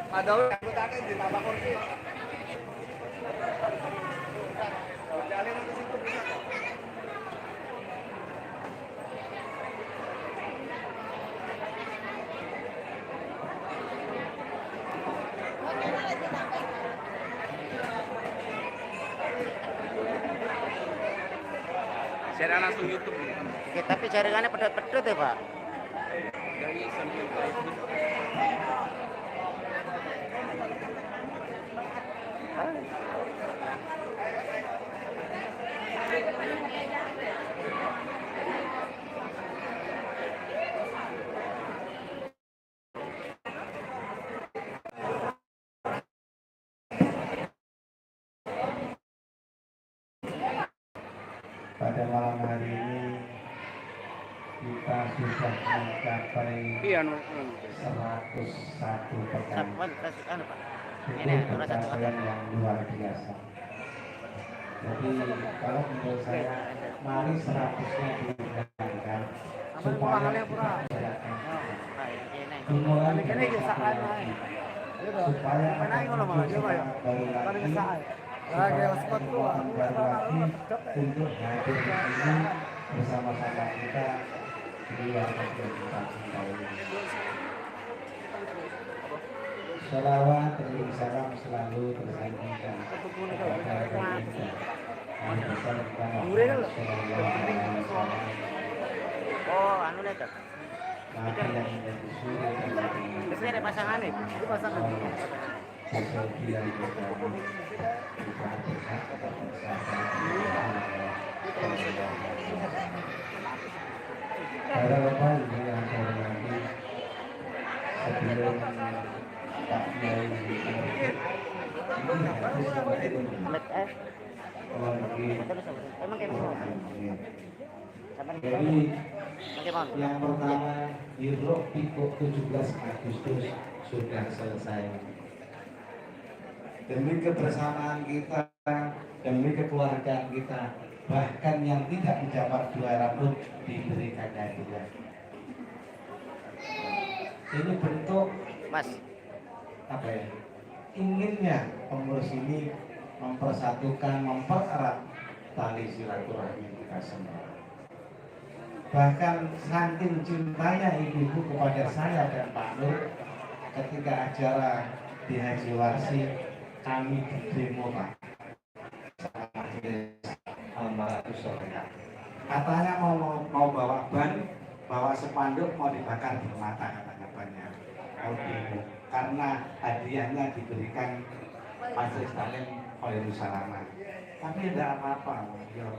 Padahal anggotanya ditambah kursi. Jalan ke situ bisa kok. Siaran langsung YouTube nih. Oke, tapi jaringannya pedot-pedot ya, Pak. Dari sambil Facebook. Pada malam hari ini kita sudah mencapai Iya, no. 101 pekan. Sapuan tes anu, Pak. Itu Ini ora satu pencapaian yang luar biasa. Jadi kalau menurut saya, mari 100-nya dihilangkan supaya kita jarakkan. Ah, ini. Dimulai Ini dari iki satu sak ae. lagi supaya Menang ada ngono malah, muncul iya, Pak, ya? semangat baru Paling lagi, kesak ae. supaya Lah, kayak ada spot tuh, kekuatan baru lagi untuk hadir di sini bersama-sama kita di luar negeri kita cintai ini. Sholawat dan salam selalu tersanjungkan kepada baginda Nabi besar kita Muhammad Shallallahu Alaihi Wasallam. Oh, anu nih, Dok. Nabi yang menjadi suri teladan Biasanya ada pasangannya. Itu pasangan. sesuatu yang kita kita berhak kepada para bapak ibu yang saya hormati, sebelum Pak Kiai ini hadis nomor itu Met eh, lagi terus emang kayak mau. Sampai Jadi Oke, Bang. yang pertama Hiruk Pikuk 17 Agustus sudah selesai. Demi kebersamaan kita, demi kekeluargaan kita, bahkan yang tidak mendapat juara pun diberikan hadiah. Ini bentuk Mas, apa ya? Inginnya pengurus ini mempersatukan, mempererat tali silaturahmi kita semua. Bahkan saking cintanya ibu-ibu kepada saya dan Pak Nur, ketika acara di Haji Warsi kami di demo, Pak, sama majelis Almaratus Solehah. Katanya mau, mau mau bawa ban, bawa spanduk, mau dibakar di mata katanya bannya, mau demo karena hadiahnya diberikan Majelis Taklim Khairul Salamah. Tapi tidak apa-apa, yo.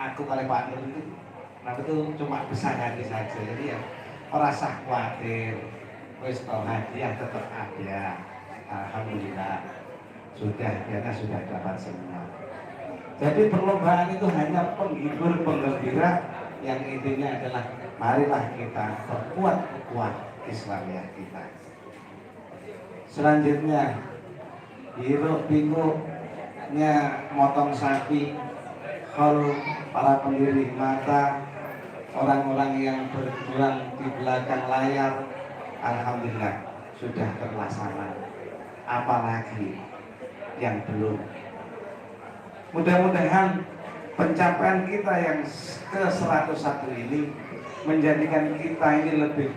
Aku kalau Pak Nur itu, nah itu cuma besar hati saja. Jadi ya ora usah khawatir. Wis toh, hadiah tetap ada. Alhamdulillah sudah, karena sudah dapat semua. Jadi perlombaan itu hanya penghibur, penggembira yang intinya adalah marilah kita perkuat ukhuwah Islamiyah kita. Selanjutnya, hiruk pikuknya motong sapi, haul para pendiri mata, orang-orang yang berjuang di belakang layar, alhamdulillah sudah terlaksana. Apalagi yang belum. Mudah-mudahan pencapaian kita yang ke 101 ini menjadikan kita ini lebih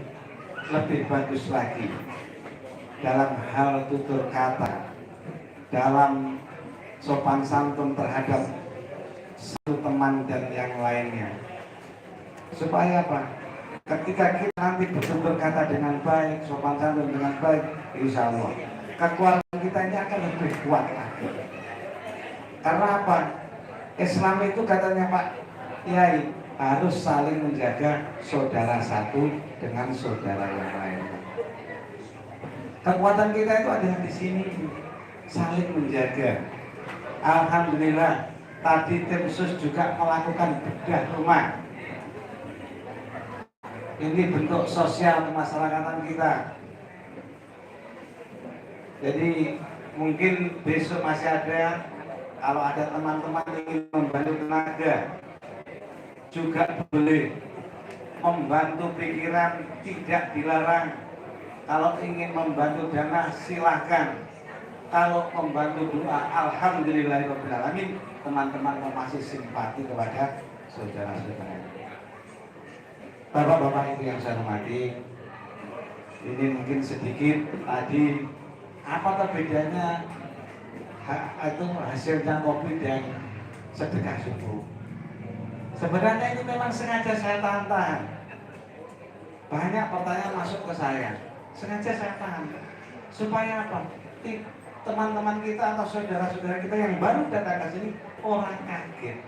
lebih bagus lagi dalam hal tutur kata, dalam sopan santun terhadap satu teman dan yang lainnya. Supaya apa? Ketika kita nanti bertutur kata dengan baik, sopan santun dengan baik, insya Allah kekuatan kita ini akan lebih kuat lagi. Karena apa? Islam itu katanya Pak Kiai harus saling menjaga saudara satu dengan saudara yang lainnya. Kekuatan kita itu adalah di sini, saling menjaga. Alhamdulillah tadi tim sus juga melakukan bedah rumah. Ini bentuk sosial kemasyarakatan kita. Jadi mungkin besok masih ada, kalau ada teman-teman ingin membantu tenaga juga boleh, membantu pikiran tidak dilarang. Kalau ingin membantu dana, silahkan. Kalau membantu doa, alhamdulillahirobbilalamin, teman-teman masih simpati kepada saudara-saudara. Bapak-bapak, Ibu yang saya hormati, ini mungkin sedikit tadi apa bedanya itu hasilnya kopi dan sedekah subuh. Sebenarnya ini memang sengaja saya tahan-tahan. Banyak pertanyaan masuk ke saya. Sengaja saya tahan. Supaya apa? Teman-teman kita atau saudara-saudara kita yang baru datang ke sini ora kaget.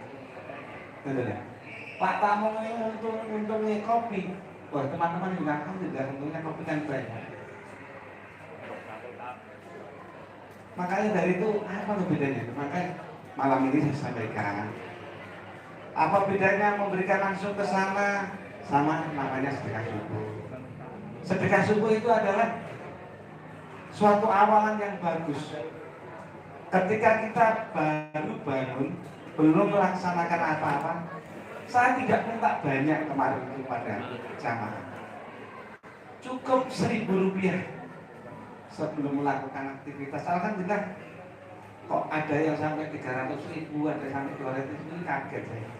Betul ya? Pak Tamung ini untungnya kopi. Wah, teman-teman juga alhamdulillah, untungnya kopi kan banyak. Makanya dari itu, apa bedanya? Makanya malam ini saya sampaikan. Apa bedanya memberikan langsung ke sana sama namanya sedekah subuh? Sedekah subuh itu adalah suatu awalan yang bagus. Ketika kita baru bangun, belum melaksanakan apa-apa, saya tidak minta banyak kemarin kepada jamaah. Cukup Rp1.000 sebelum melakukan aktivitas. Alhamdulillah, kok ada yang sampai 300 ribu, ada sampai 200 ribu, kaget saya.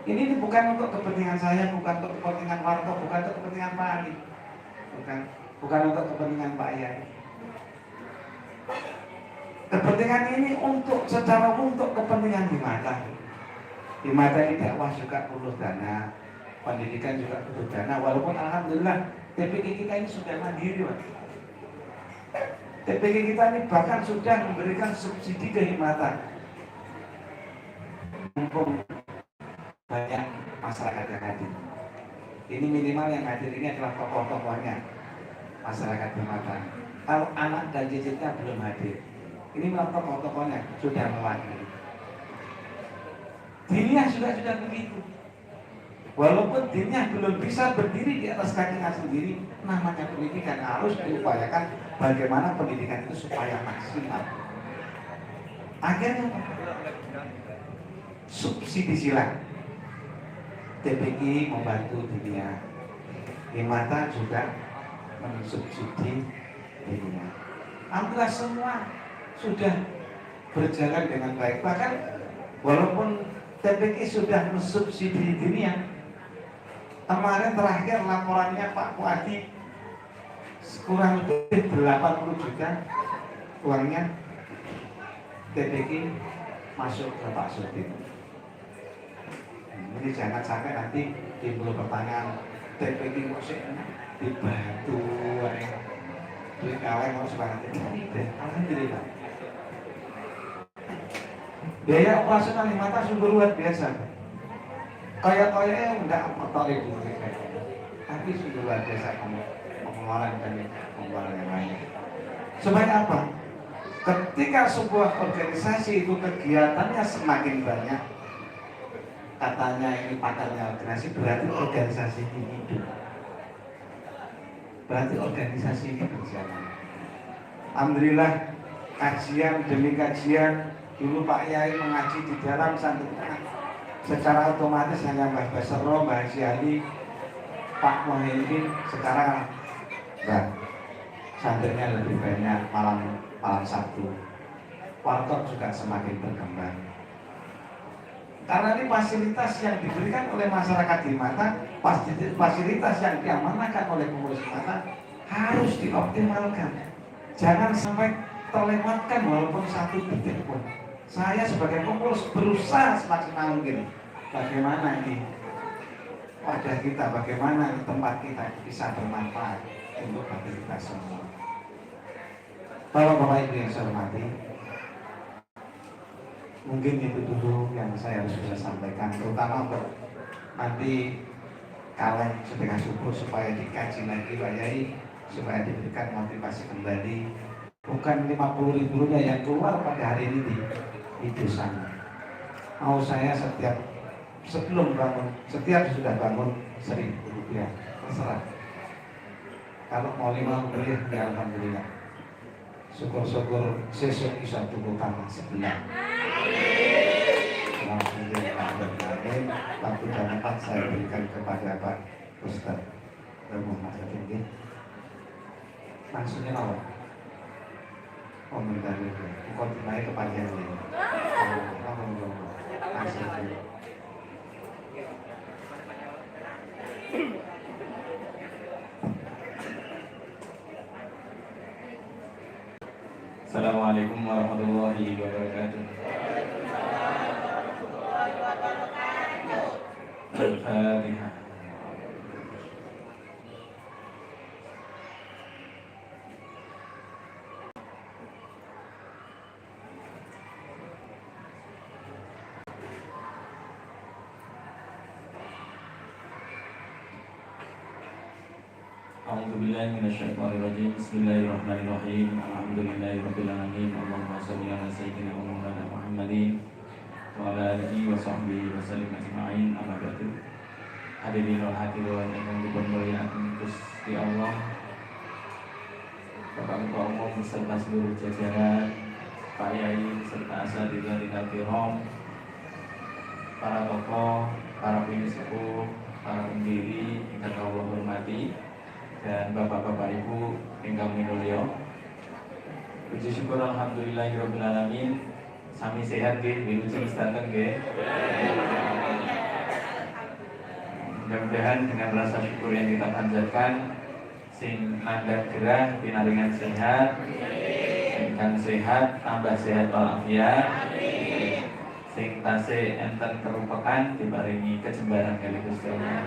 Ini bukan untuk kepentingan saya, bukan untuk kepentingan warga, bukan untuk kepentingan Pak Ali, bukan bukan untuk kepentingan Pak Yai. Kepentingan ini untuk secara untuk kepentingan Himata. Himata ini dakwah juga perlu dana, pendidikan juga perlu dana. Walaupun alhamdulillah TPQ kita ini sudah mandiri, Pak. TPQ kita ini bahkan sudah memberikan subsidi ke Himata. Mumpung banyak masyarakat yang hadir. Ini minimal yang hadir ini adalah tokoh-tokohnya masyarakat Himata. Kalau anak dan cicitnya belum hadir, ini memang tokoh-tokohnya sudah mewakili. Diniyah juga sudah begitu. Walaupun diniyah belum bisa berdiri di atas kakinya sendiri, namanya pendidikan harus diupayakan bagaimana pendidikan itu supaya maksimal. Akhirnya subsidi silang. TPQ membantu diniyah, Himata juga mensubsidi diniyah. Alhamdulillah semua sudah berjalan dengan baik. Bahkan walaupun TPQ sudah mensubsidi diniyah, kemarin terakhir laporannya Pak Fuadi kurang lebih 80 juta uangnya TPQ masuk ke Pak Sudin. Ini jangan sampai nanti timbul pertanyaan, TPQ kok sih dibantu duit kaleng kok semangat. Tidak, alhamdulillah. Biaya operasional Himata sungguh luar biasa. Kayak-kayaknya enggak kotor ibu, tapi sungguh luar biasa pengeluaran dan pengeluaran yang lainnya. Supaya apa? Ketika sebuah organisasi itu kegiatannya semakin banyak, katanya ini pakarnya organisasi, berarti organisasi ini hidup. Berarti organisasi ini berjalan. Alhamdulillah, kajian demi kajian, dulu Pak Yai mengaji di dalam santri secara otomatis hanya Mbah Basero, Mbah Haji Ali, Pak Muhyiddin. Sekarang Mbah santrinya lebih banyak malam malam Sabtu. Warkop juga semakin berkembang. Karena ini fasilitas yang diberikan oleh masyarakat Himata, fasilitas yang diamanahkan oleh pengurus Himata harus dioptimalkan. Jangan sampai terlewatkan walaupun satu detik pun. Saya sebagai pengurus berusaha semaksimal mungkin. Bagaimana ini wadah kita, bagaimana tempat kita bisa bermanfaat untuk bagi kita semua. Bapak-bapak, Ibu yang saya hormati, mungkin itu dulu yang saya harus bisa sampaikan, terutama untuk nanti kaleng sedekah subuh supaya dikaji lagi, Pak Yai, supaya diberikan motivasi kembali. Bukan 50 ribunya yang keluar pada hari ini di sana. Mau saya setiap sebelum bangun, setiap sudah bangun Rp1.000, terserah. Kalau mau 50 ya alhamdulillah. Syukur-syukur sesuk bisa tuku tanah sebelah. Alhamdulillah. Waktu dan tempat saya berikan kepada Pak Ustaz Muhammad. Maksudnya apa? Komentar itu. Mukadimahnya kepanjangan ya. Oh, apa monggo. Langsung aja. Assalamualaikum warahmatullahi wabarakatuh. Al-Fatihah. A'udzu billahi minasyaitonir rajim. Bismillahirrahmanirrahim. Alhamdulillahirabbil alamin. Allahumma shalli ala sayyidina wa maulana Muhammadin wa ala alihi wa sahbihi wa sallim ajma'in. Amma ba'du. Hadirin wal hadirat ingkang dipun mulyakaken Gusti Allah. Bapak Ketua Umum beserta seluruh jajaran, Pak Yai beserta asatidzah kiram, para tokoh, para sepuh, para pendiri ingkang kawula hormati, dan bapak-bapak ibu ingkang minulya. Puji syukur alhamdulillahirabbil alamin. Sami sehat nggih, wilujeng sedanten nggih. Mudah-mudahan dengan rasa syukur yang kita panjatkan, sing nandhang gerah pinaringan sehat, ingkang sehat tambah sehat walafiat, sing tasih enten kerupekan diparingi kejembaran kalih Gusti Allah.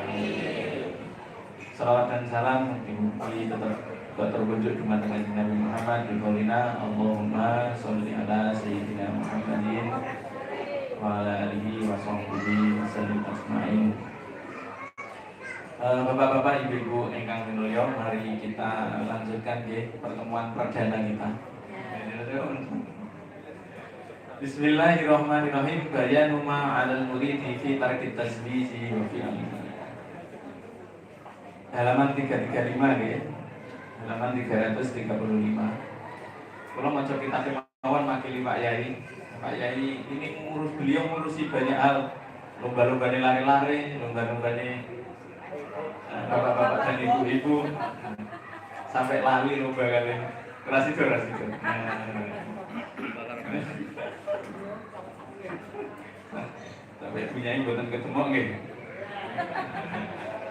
Salawat dan salam mugi tetap terkunjuk dumateng Kanjeng Nabi Muhammad bi Allahumma sholli ala sayyidina Muhammadin wa ala alihi wa sahbihi wa sallim ajmain. Bapak-bapak, ibu-ibu ingkang minulya, mari kita lanjutkan nggih pertemuan perdana kita. Bismillahirrahmanirrahim. Bayanu ma 'alal muridi fi tarkit tazwiji wa fi halaman 335 nggih. Halaman 335. Kalau maca kitab kemawon makili Pak Yai. Pak Yai ini ngurus, beliau ngurusi banyak hal. Lomba-lomba lari-lari, lomba-lomba bapak-bapak dan ibu-ibu sampai lali lomba kali. Keras itu, keras itu. Nah. Sampai punyai mboten ketemu nggih.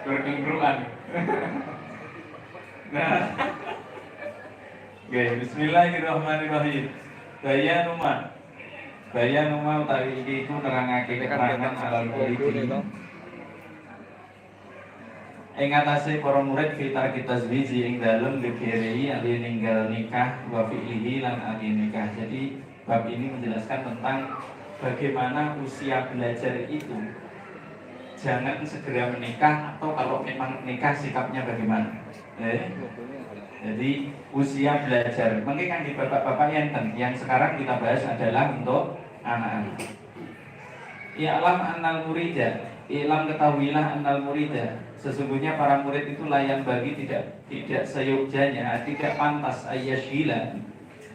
Berkengkruan. Nah. Oke, bismillahirrahmanirrahim. Bayanuma. Bayanuma utawi iki iku nerangake keterangan alal muridi ing atase para murid fi tarki tazwiji ing dalem gegerei ali ninggal nikah wa fi'lihi lan ali nikah. Jadi bab ini menjelaskan tentang bagaimana usia belajar itu jangan segera menikah, atau kalau memang nikah sikapnya bagaimana. Jadi usia belajar mungkin kan di bapak-bapak yang sekarang kita bahas adalah untuk anak-anak. I'lam annal murida, i'lam ketahuilah annal murida, sesungguhnya para murid itu layan bagi tidak seyogjanya, tidak pantas ayyashila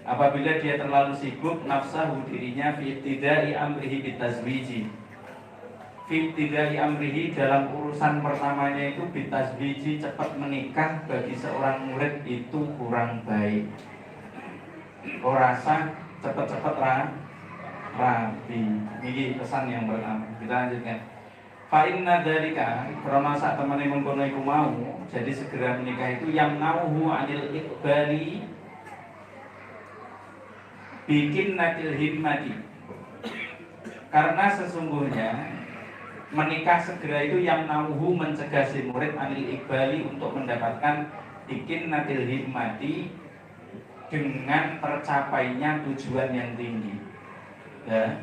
apabila dia terlalu sibuk nafsahu dirinya fi ibtida'i amrihi bitazwiji. Fi ibtida'i amrihi dalam urusan pertamanya itu bitazwiji, cepat menikah bagi seorang murid itu kurang baik. Ora sah cepet-cepet rabi. Ini pesan yang pertama. Kita lanjutkan. Fa inna dzalika krana sak temene mengkono iku mau, jadi segera menikah itu yang nauhu anil iqbali bikin natil himmati. Karena sesungguhnya menikah segera itu yang nauhu mencegah si murid anil iqbali untuk mendapatkan bikin natil himmati dengan tercapainya tujuan yang tinggi. Ya.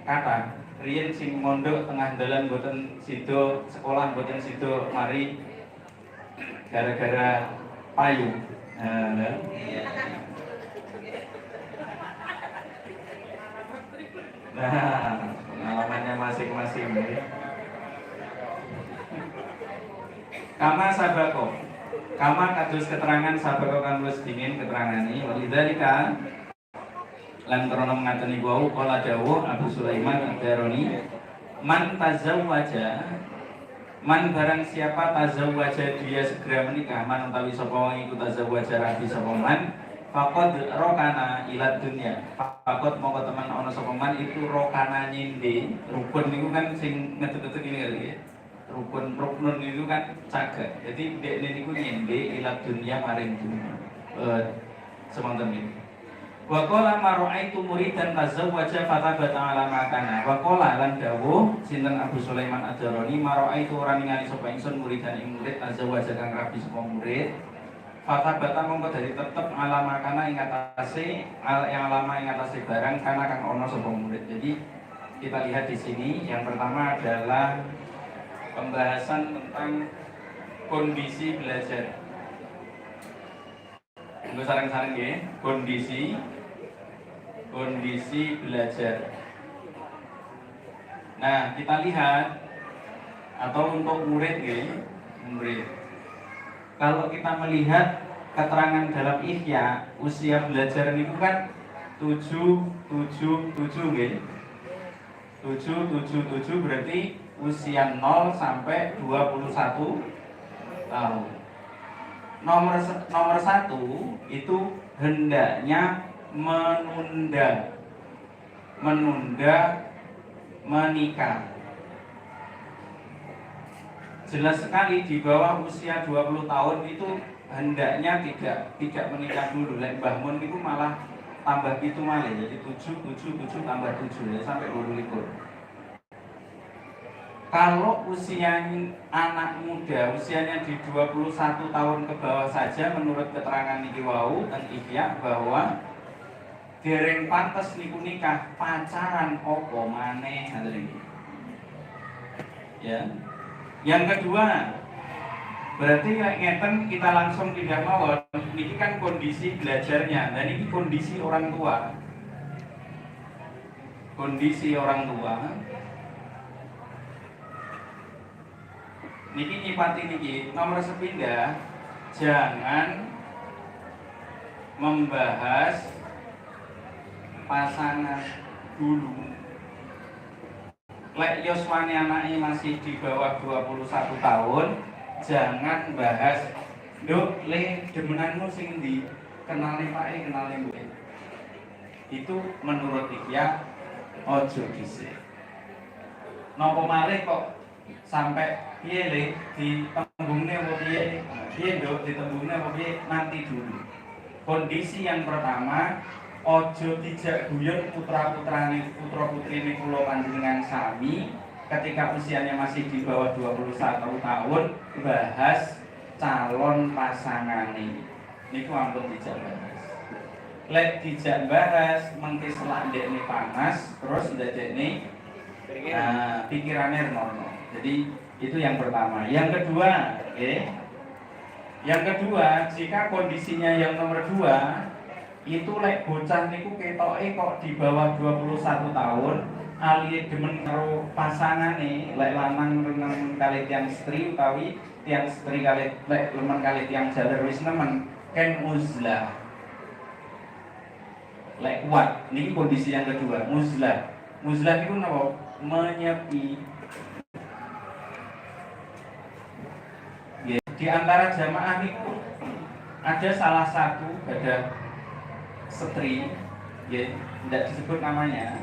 Kata riyen sing mondok tengah dalan mboten sido sekolah, mboten sido mari gara-gara payu. Nah, nah, pengalamannya masing-masing ya. Kama sabako, kama kados keterangan sabako kang wis dingin keterangane walidzalika lan krana mengaten iku wau kala dawuh Abu Sulaiman Ad-Darani man tazawwaja Man barang siapa tazawwaja dia segera menikah, man utawi sapa wong iku tazawwaja rabi sapa man, faqad rokana ila dunya. Faqad mongko temen ana sapa man itu rokana nyinde. Rukun niku kan sing ngedek-ngedek ini kali ya. Rukun ruknun itu kan cagak. Jadi dekne niku nyinde ila dunya maring dunya. Semonten iki. Wa qala ma ra'aitu muridan tazawwaja fathabata ala ma kana. Wa qala lan dawuh sinten Abu Sulaiman Ad-Darani, ma ra'aitu ora ningali sapa ingsun muridan ing murid tazawwaja kang rabi sapa murid. Fathabata mongko dadi tetep ala ma kana ing atase al yang lama ing atase barang kana kang ana sapa murid. Jadi kita lihat di sini yang pertama adalah pembahasan tentang kondisi belajar. Untuk sareng-sareng ya, kondisi kondisi belajar. Nah, kita lihat atau untuk murid ya, murid. Kalau kita melihat keterangan dalam Ihya, usia belajar itu kan 7 7 7 nggih. 7 7 7 berarti usia 0 sampai 21 tahun. Nomor 1 itu hendaknya menunda menunda menikah. Jelas sekali di bawah usia 20 tahun itu hendaknya tidak tidak menikah dulu. Lek Mbah Mun itu malah tambah gitu malah, jadi 7 7 7 tambah 7 ya sampai 22. Kalau usia anak muda usianya di 21 tahun ke bawah saja, menurut keterangan niki wau dan Ihya bahwa dereng pantes niku nikah, pacaran opo maneh, ngoten iki. Ya. Yang kedua, berarti lek ngeten kita langsung tidak mawon. Niki kan kondisi belajarnya dan ini kondisi orang tua. Kondisi orang tua niki nyipati niki nomor sepindah, jangan membahas pasangan dulu. Lek yuswane anaknya masih di bawah 21 tahun, jangan bahas, "Nduk, le, demenanmu sing ndi? Kenalne pake, kenalne mboke." Itu menurut Ihya ojo dhisik. Napa malih kok sampai piye le, ditembungne apa piye, piye nduk, ditembungne apa piye, nanti dulu. Kondisi yang pertama, ojo dijak guyon putra-putrane, putra-putrine kula panjenengan sami ketika usianya masih di bawah 21 tahun bahas calon pasangane niku ampun dijak bahas. Lek dijak bahas mengke selak ndekne panas terus ndadekne nah, pikirannya renono. Jadi itu yang pertama. Yang kedua, oke. Yang kedua, jika kondisinya yang nomor 2 itu lek bocah niku ketoke kok di bawah 21 tahun alihe demen karo pasangane, lek lanang remen kalih tiyang estri utawi tiyang estri kalih lek remen kalih tiyang jaler wis nemen ken uzlah. Lek kuat niki kondisi yang kedua, uzlah. Uzlah niku napa? Menyepi. Di antara jamaah niku ada salah satu ada estri ya, tidak disebut namanya,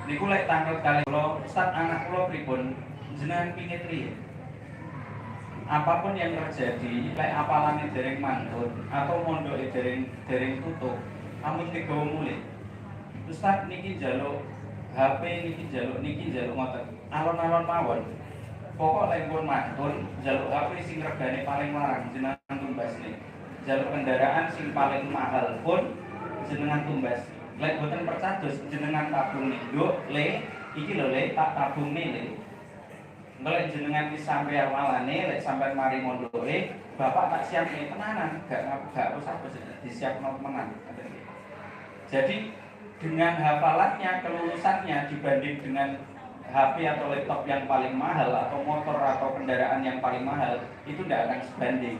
niku lek tanglet kalih kula, "Ustaz, anak kula pripun?" "Jenengan pingit riyen. Apapun yang terjadi, lek apalane dereng mantun atau mondoke dereng dereng tutup, ampun digawa mulih." "Ustaz, niki njaluk HP, niki njaluk, niki njaluk," ngoten. "Alon-alon mawon. Pokok lek pun mantun, njaluk HP sing regane paling larang jenengan tumbasne. Njaluk kendaraan sing paling mahal pun jenengan tumbas. Lek boten percados jenengan tabung nih, Nduk, Le, iki lho Le, tak tabung nih Le. Lek jenengan wis sampe awalane, lek sampean mari mondoke, bapak tak siapne tenanan, gak usah disiapno temenan." Jadi dengan hafalannya, kelulusannya dibanding dengan HP atau laptop yang paling mahal atau motor atau kendaraan yang paling mahal itu tidak akan sebanding.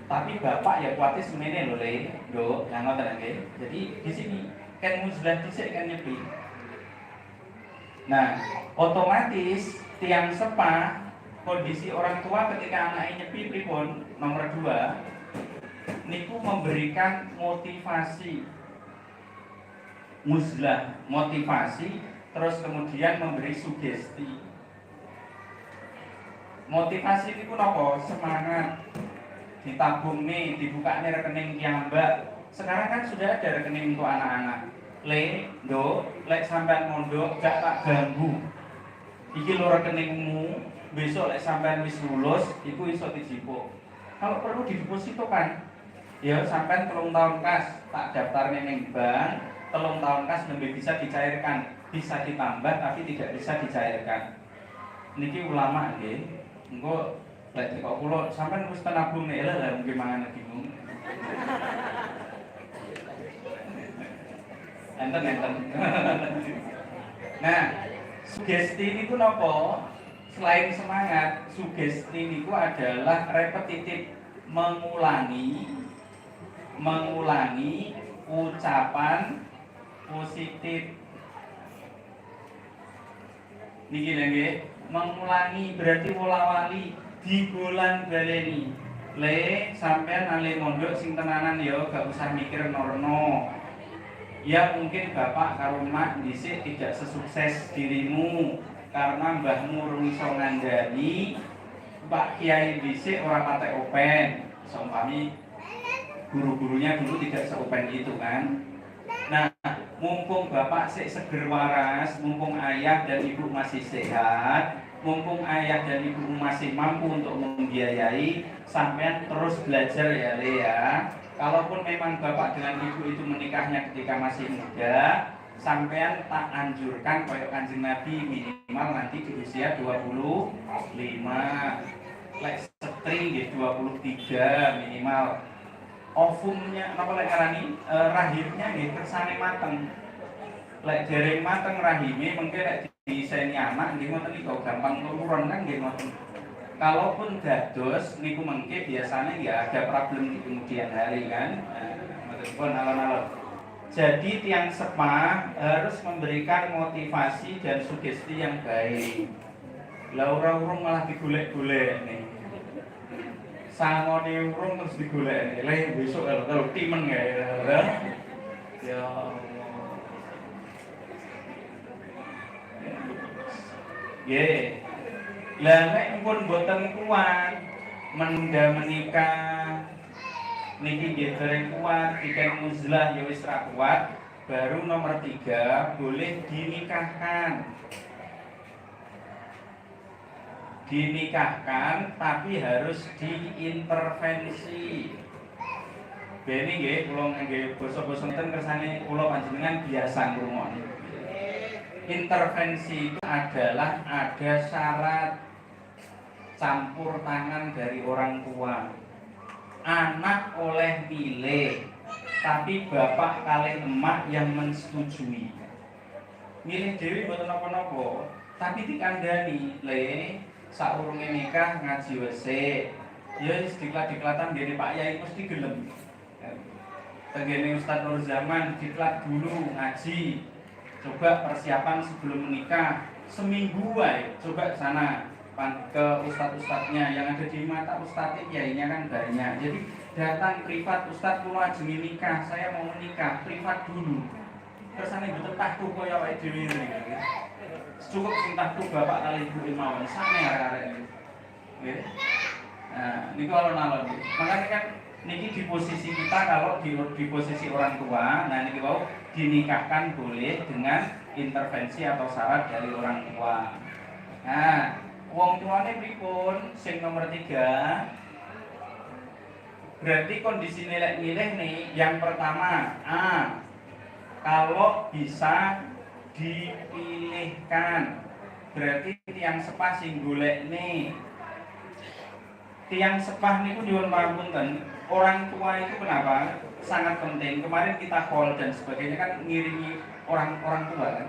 Tapi bapak ya kuatnya semene lho Le, Nduk, yang ngoten nggih. Jadi di sini kan uzlah dhisik, kan nyepi. Nah, otomatis tiyang sepah Kondisi orang tua ketika anaknya nyepi pripun? Nomor 2, niku memberikan motivasi, uzlah, motivasi, terus kemudian memberi sugesti. Motivasi niku nopo? Semangat. Ditabung nih, dibuka nih rekening piyambak. Sekarang kan sudah ada rekening untuk anak-anak. Le, do, lek sampean mondok gak tak ganggu. Iki lo rekeningmu, besok lek sampean wis lulus, iku iso dijipuk. Kalau perlu didepositokan. Ya, sampean 3 tahun kas tak daftar ning bank, 3 tahun kas nembe bisa dicairkan, bisa ditambah tapi tidak bisa dicairkan. Niki ulama nggih. Engko lek kok kula sampean wis nabung nek lah mungkin mangan bingung. Enten enten. Nah, sugesti niku napa? Selain semangat, sugesti niku adalah repetitif, mengulangi mengulangi ucapan positif. Niki lho nggih, mengulangi berarti wola-wali dibolan baleni. Le, sampean ale mondok sing tenanan ya, gak usah mikir norno. Ya mungkin bapak karo mak dhisik tidak sesukses dirimu karena mbahmu urung iso ngandani, Pak Kiai dhisik ora patek open. Seumpami guru-gurunya dulu tidak seopen itu kan. Nah, mumpung bapak sik seger waras, mumpung ayah dan ibu masih sehat, mumpung ayah dan ibu masih mampu untuk membiayai, sampean terus belajar ya Le ya. Kalaupun memang bapak dengan ibu itu menikahnya ketika masih muda, sampean tak anjurkan koyok Kanjeng Nabi minimal nanti di usia 25. Lek setri nggih 23 minimal. Ovumnya napa lek ngarani rahimnya nggih kersane mateng. Lek dereng mateng rahime mengke lek diiseni anak nggih ngoten niku gampang turun kan nggih ngoten. Kalaupun dados niku mengke biasanya ya ada problem di kemudian hari kan. Nah, ngoten pun alon-alon. Jadi tiang sepah harus memberikan motivasi dan sugesti yang baik. Lah ora urung malah digolek-golek nih. Sangone urung terus digolek nih. Le besok kalau timen ya. Ya Allah. Nggih. Lah nek pun mboten kuat menunda menikah niki nggih dereng kuat, diken uzlah ya wis ra kuat, baru nomor 3 boleh dinikahkan. Dinikahkan tapi harus diintervensi. Beni nggih kula ngangge basa-basa ngeten kersane kula panjenengan biasa ngrungokne. Intervensi itu adalah ada syarat campur tangan dari orang tua. Anak oleh milih, tapi bapak kalih emak yang mensetujui. Milih dhewe mboten napa-napa, tapi dikandani, le saurunge nikah ngaji wesik. Ya wis diklat-diklatan nggene Pak Yai mesti gelem. Tenggene Ustaz Nur Zaman diklat dulu ngaji. Coba persiapan sebelum menikah seminggu wae, coba sana ke ustadz-ustadznya yang ada di mata ustadz kiainya kan banyak. Jadi datang privat, ustadz kula ajeng nikah, saya mau menikah, privat dulu. Kersane mboten tahtu kaya awake dhewe niki. Cukup sing tahtu bapak kalih ibu mawon, sane arek-arek niku. Nggih. Nah, niku alon-alon. Makanya kan niki di posisi kita kalau di posisi orang tua, nah niki wau dinikahkan boleh dengan intervensi atau syarat dari orang tua. Nah, wong tuane pripun? Sing nomor 3 berarti kondisi nilai milih nih, yang pertama A, kalau bisa dipilihkan, berarti tiang sepah sing golek nih. Tiang sepah niku nyuwun pangapunten, orang tua itu kenapa sangat penting. Kemarin kita call dan sebagainya kan ngiringi orang-orang tua kan.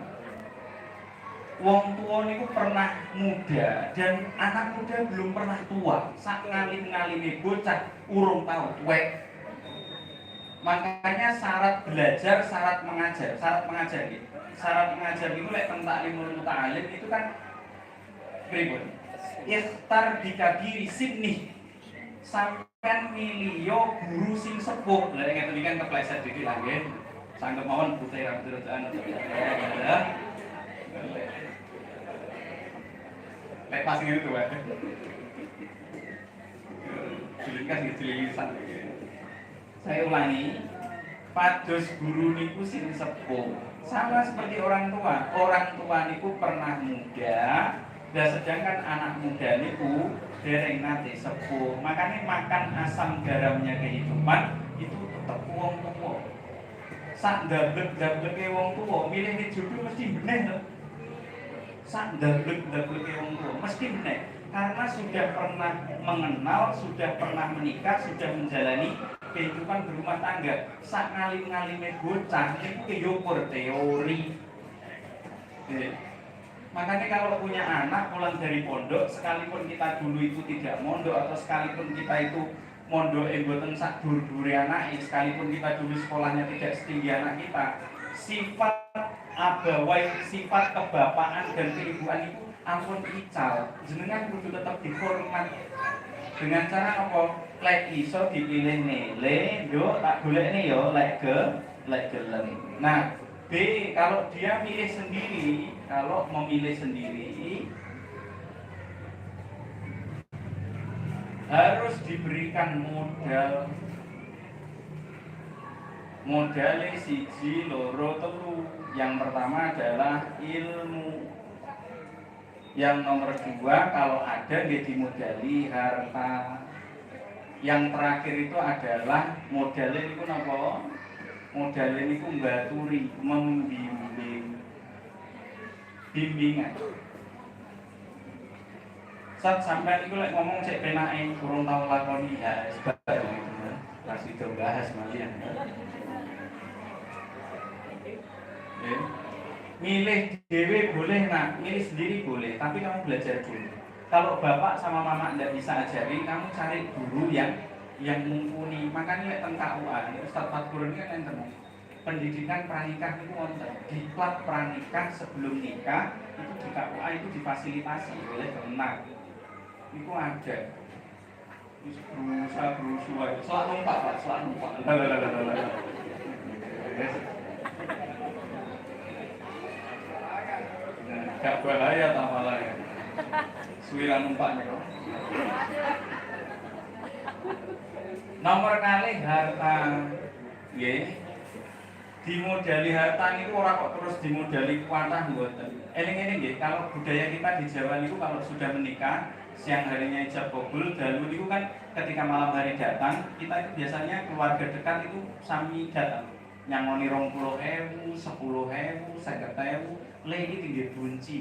Wong tua niku pernah muda dan anak muda belum pernah tua. Sak ngalim-ngalime bocah urung tau tuwek. Makanya syarat belajar, syarat mengajar, syarat mengajar gitu. Syarat mengajar itu lek teng taklimul muta'alim itu kan pripun? Ikhtar bikabiri sinnih, sampean miliyo guru sing sepuh. Lah ngeten iki kan kepleset dikit lah nggih. Sanggep mawon putih rambut rodokan. Lek pas ngene tuh, Pak. Jilin kan jililisan. Saya ulangi, pados guru niku sing sepuh. Sama seperti orang tua. Orang tua niku pernah muda, dan sedangkan anak muda niku dereng nate sepuh. Makanya makan asam garamnya kehidupan itu tetep wong tua. Sak ndablek-ndableke wong tua, milih jodoh mesti beneh to. Sak ndablek-ndableke wong tua mesti beneh. Karena sudah pernah mengenal, sudah pernah menikah, sudah menjalani kehidupan berumah tangga. Sak ngalim-ngalime bocah niku yo teori. Makanya kalau punya anak pulang dari pondok, sekalipun kita dulu itu tidak mondok atau sekalipun kita itu mondok mboten sak dur-dure anake, sekalipun kita dulu sekolahnya tidak setinggi anak kita, sifat abawai, sifat kebapaan dan keibuan itu ampun ical. Jenengan kudu tetap dihormat. Dengan cara apa? Lek iso dipilih nele, yo tak golekne yo lek ge, lek gelem. Nah, B, kalau dia milih sendiri, kalau memilih sendiri harus diberikan modal. Modalnya siji, loro, telu. Yang pertama adalah ilmu. Yang nomor dua, kalau ada dia dimodali harta. Yang terakhir itu adalah modalnya itu napa? Modalnya itu mbaturi, membimbing, bimbingan. Saat sampai itu lek ngomong cek penake kurang tau lakoni ya sebab itu masih bahas malian. Milih dewe boleh nak, milih sendiri boleh, tapi kamu belajar dulu. Kalau bapak sama mama tidak bisa ajari, kamu cari guru yang mumpuni. Makanya lek teng KUA, Ustaz Fatkur ini kan enten. Pendidikan pranikah itu wonten. Diklat pranikah sebelum nikah itu di KUA itu difasilitasi oleh Kemenag. Itu ada. Wis berusaha selak numpak Pak, selak numpak. Lah. Gak bahaya tak malah ya. Suwiran numpak nih kok. Nomor kali harta, nggih. Dimodali harta niku ora kok terus dimodali kuatah mboten. Eling-eling nggih, kalau budaya kita di Jawa niku kalau sudah menikah, siang harinya ijab kabul, dalu niku kan ketika malam hari datang, kita itu biasanya keluarga dekat itu sami datang. Nyangoni 20.000, 10.000, 50.000, le iki tinggi bunci,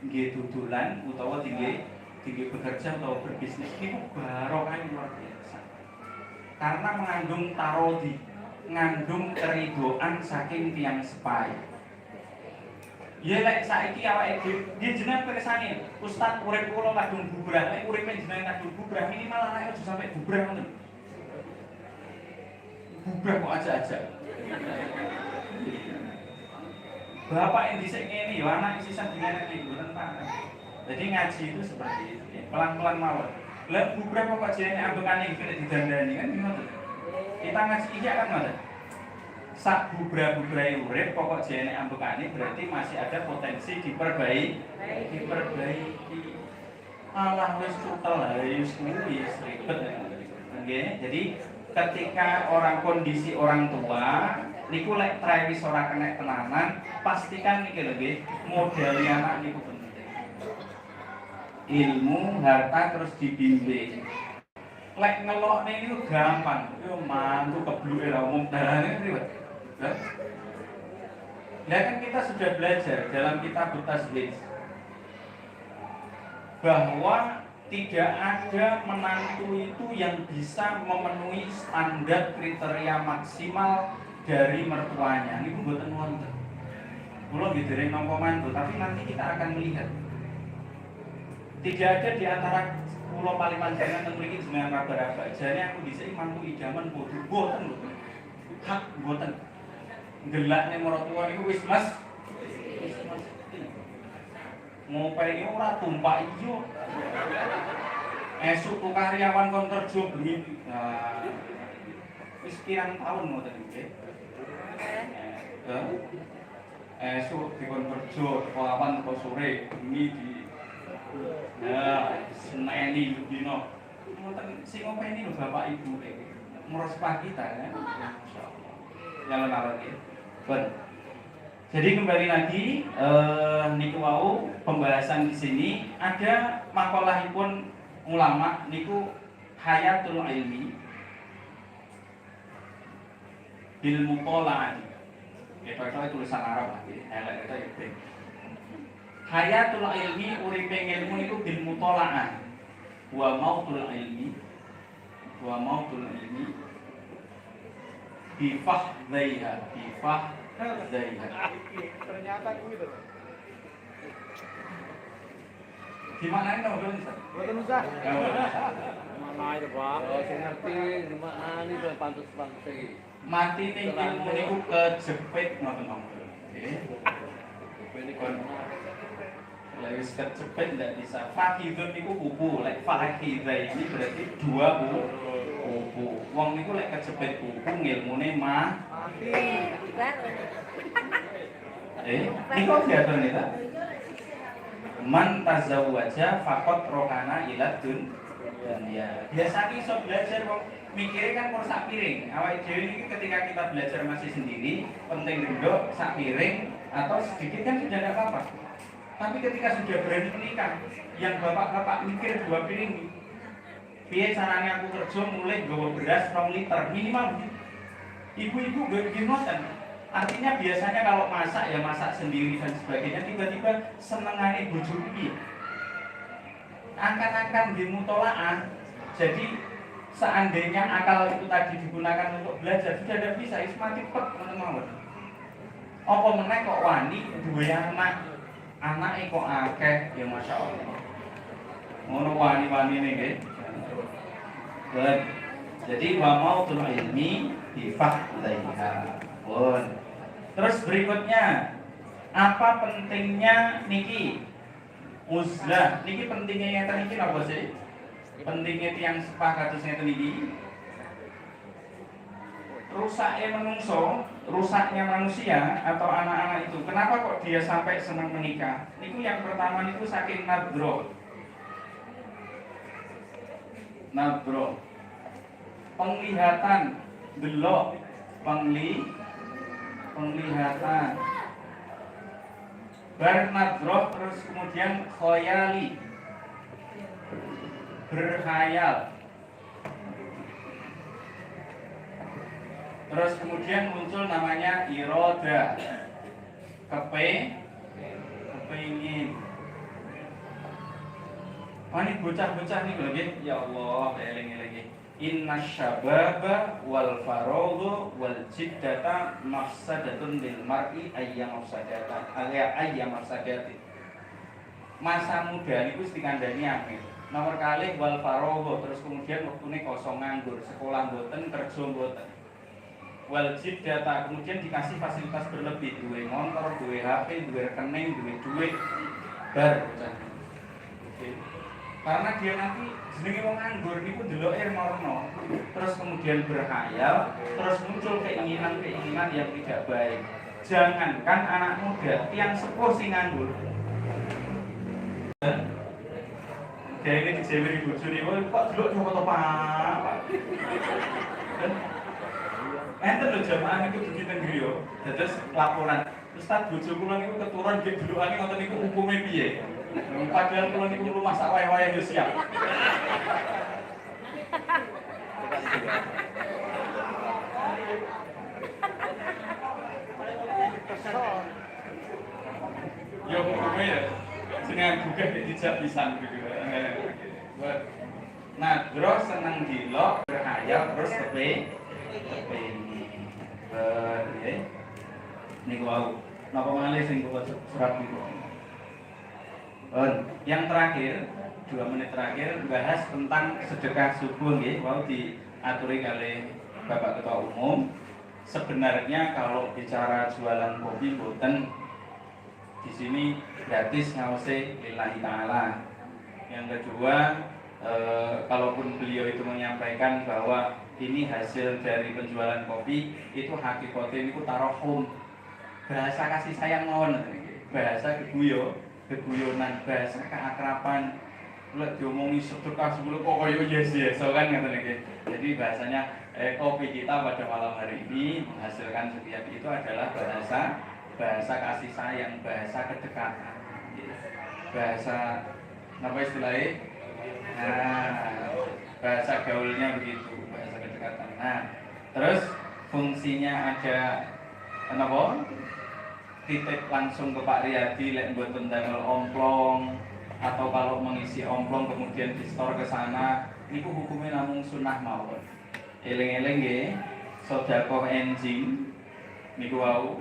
nggih dodolan utawa tinggi tinggi bekerja atau berbisnis niku barokah luar biasa. Karena mengandung tarodi, ngandung keridoan saking tiang sepai. Ya lek saiki awake dhewe nggih jenengan pirsani, Ustaz urip kula kadung bubrah, lek uripe jenengan kadung bubrah minimal anake aja sampai bubrah ngoten. Bubrah kok aja-aja. Bapak yang dhisik ngene ya anak sisan dingene iki mboten pareng. Jadi ngaji itu seperti itu, ya. Pelan-pelan mawon. Lah bubrah kok jenenge ambekane kena didandani kan ngoten. Kita ngaji iki kan ngoten. Sak bubrah-bubrahe urip pokok jenenge ambekane berarti masih ada potensi diperbaiki, diperbaiki. Alah wis cutel wis kuwi wis ribet. Nggih, jadi ketika orang kondisi orang tua niku lek trae wis ora kena tenanan, pastikan niki lho nggih, modali anak niku penting. Ilmu, harta terus dibimbing. Lek ngelokne niku gampang, yo mantu kebluke ra umum darane ribet. Lah kan kita sudah belajar dalam kitab Tazwij bahwa tidak ada menantu itu yang bisa memenuhi standar kriteria maksimal dari mertuanya. Ini mboten wonten. Kula nggih dereng nampa mantu, tapi nanti kita akan melihat. Tidak ada di antara kula paling panjenengan teng mriki jenengan raba-raba. Jane aku dhisik mantu idaman bodho mboten lho. Hak mboten. Gelakne maratuwa niku wis mas wis mesti. Ngopeni ora tumpak iya. Esuk tuh karyawan kon kerja bengi. Nah, wis pirang tahun ngoten iki. Esuk dikon kerja teko awan teko sore, bengi di nah, seneni dino. Ngoten sing ngopeni lho Bapak Ibu iki. Merespah kita ya. Masyaallah. Nyalon-nyalon nggih. Ben. Jadi kembali lagi niku wau pembahasan di sini ada makalahipun ulama niku hayatul ilmi bil mutola'ati. Ya itu tulisan Arab lagi, elek itu ya ben. Hayatul ilmi uripe ilmu niku bil mutola'ah. Wa mautul ilmi wa mautul ilmi bi fahdaiha bi fahdaiha. Ternyata kuwi to. Dimaknani napa mboten, Ustaz? Mboten usah. Ya, mboten usah. Mana itu, Pak? Oh, sing ngerti dimaknani to pantes-pantes iki. Matine ilmu niku kejepit ngoten mawon. Nggih. Kepene Lek wis kejepit ndak bisa. Fakhidun niku kupu, lek fakhidha ini berarti dua kupu. Wong niku lek kejepit kupu ngilmune mah. Mati. Niku diatur nih ta? Man tazawwaja faqad rokana ila dunya. Biasanya iso belajar kok mikirnya kan kur sak piring. Awake dhewe niki ketika kita belajar masih sendiri, penting gendok sak piring atau sedikit kan sudah tidak apa-apa. Tapi ketika sudah berani menikah, yang bapak-bapak mikir dua piring, piye caranya aku kerja mulai nggawa beras 2 liter minimal begitu. Ibu-ibu nggih ngoten. Artinya biasanya kalau masak ya masak sendiri dan sebagainya, tiba-tiba senengane bojo piye? Angkat-angkat nggih mutolaah. Jadi seandainya akal itu tadi digunakan untuk belajar sudah tidak bisa, wis mati pek ngoten mawon. Apa meneh kok wani duwe anak, anake kok akeh ya Masya Allah. Ngono wani-wanine nggih. Baik. Jadi wa mautul ilmi bi fahdaiha. Pun. Terus berikutnya, apa pentingnya niki uzlah? Niki pentingnya ngeten niki napa sih? Pentingnya tiang sepah kados ngeten niki. Rusaknya menungso, rusaknya manusia atau anak-anak itu. Kenapa kok dia sampai senang menikah? Niku yang pertama niku saking nadro. Nadro. Penglihatan, delok, penglihatan. Bar nadroh terus kemudian khoyali, berkhayal. Terus kemudian muncul namanya iroda, kepingin. Wah ini bocah-bocah nih lho nggih. Ya Allah, eling-eling. Inna syababa wal faragha wal jiddata mafsadatun lil mar'i ayya mafsadata ayya mafsadati. Masa muda niku wis dikandani angel. Nomor kalih wal faragha, terus kemudian wektune kosong nganggur, sekolah mboten, kerja mboten. Wal jiddata, kemudian dikasih fasilitas berlebih, duwe motor, duwe HP, duwe rekening, duwe duit, bar bocah. Oke. Karena dia nanti jenenge wong nganggur niku ndeloke morno, terus kemudian berkhayal, terus muncul keinginan-keinginan yang tidak baik. Jangankan anak muda, tiang sepuh sing nganggur. Dia ini dijeweri bojone, kok delok coba to, Pak. Enten lho jamaah niku dugi teng griya. Dados laporan, Ustaz bojo kula niku keturun nggih delokane ngoten niku hukume piye? Padahal kula niku mlu masak wayah-wayah yo siap. Ya hukume ya jenengan gugah dijak pisan gitu. Nah, terus seneng dilok berkhayal terus kepingin. Nggih. Niku wau. Napa malih sing kula serat niku. Yang terakhir, 2 menit terakhir bahas tentang sedekah subuh nggih, wau diaturi kalih Bapak Ketua Umum. Sebenarnya kalau bicara jualan kopi mboten Di sini gratis ngaose lillahi ta'ala. Yang kedua, kalaupun beliau itu menyampaikan bahwa ini hasil dari penjualan kopi, itu hakikatnya itu tarohum, bahasa kasih sayang mawon, bahasa keguyonan, bahasa keakraban. Lek diomongi sedekah sebelum kok koyo yes yes so kan ngoten iki. Jadi bahasanya kopi kita pada malam hari ini menghasilkan sekian, itu adalah bahasa bahasa kasih sayang, bahasa kedekatan. Bahasa apa istilahnya? Nah, bahasa gaulnya begitu, bahasa kedekatan. Nah, terus fungsinya ada kenapa? Titip langsung ke Pak Riyadi lek mboten damel omplong, atau kalau mengisi omplong kemudian di store ke sana, niku hukumnya namung sunnah mawon. Eling-eling nggih, sedekah enjing niku wau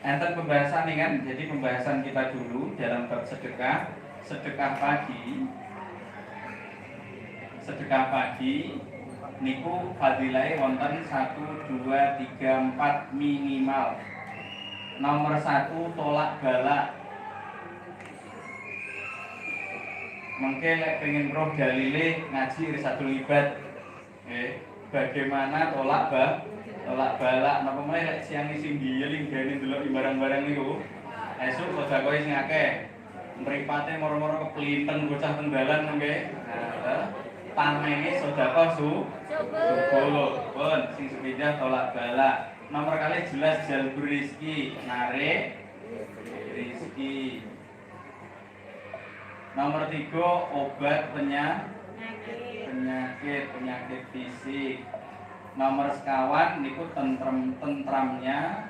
enten pembahasan nih kan. Jadi pembahasan kita dulu dalam bab sedekah, sedekah pagi. Sedekah pagi niku fadilahe wonten 1 2 3 4 minimal. Nomor 1 tolak balak. Mengke lek pengen roh dalile ngaji Irsyadul Ibad. Bagaimana tolak balak napa meneh lek siang sing giyeling gane ndelok barang-barang niku. Esuk sedekahe sing akeh. Mripate moro-moro keplinten bocah teng dalan mengke. Nah, tamenge sedekah subuh. Pun sing sepindah tolak balak. Nomor kali jelas jalbur rizki, narik rizki. Nomor 3 obat penyakit, penyakit fisik. Nomor sekawan niku tentramnya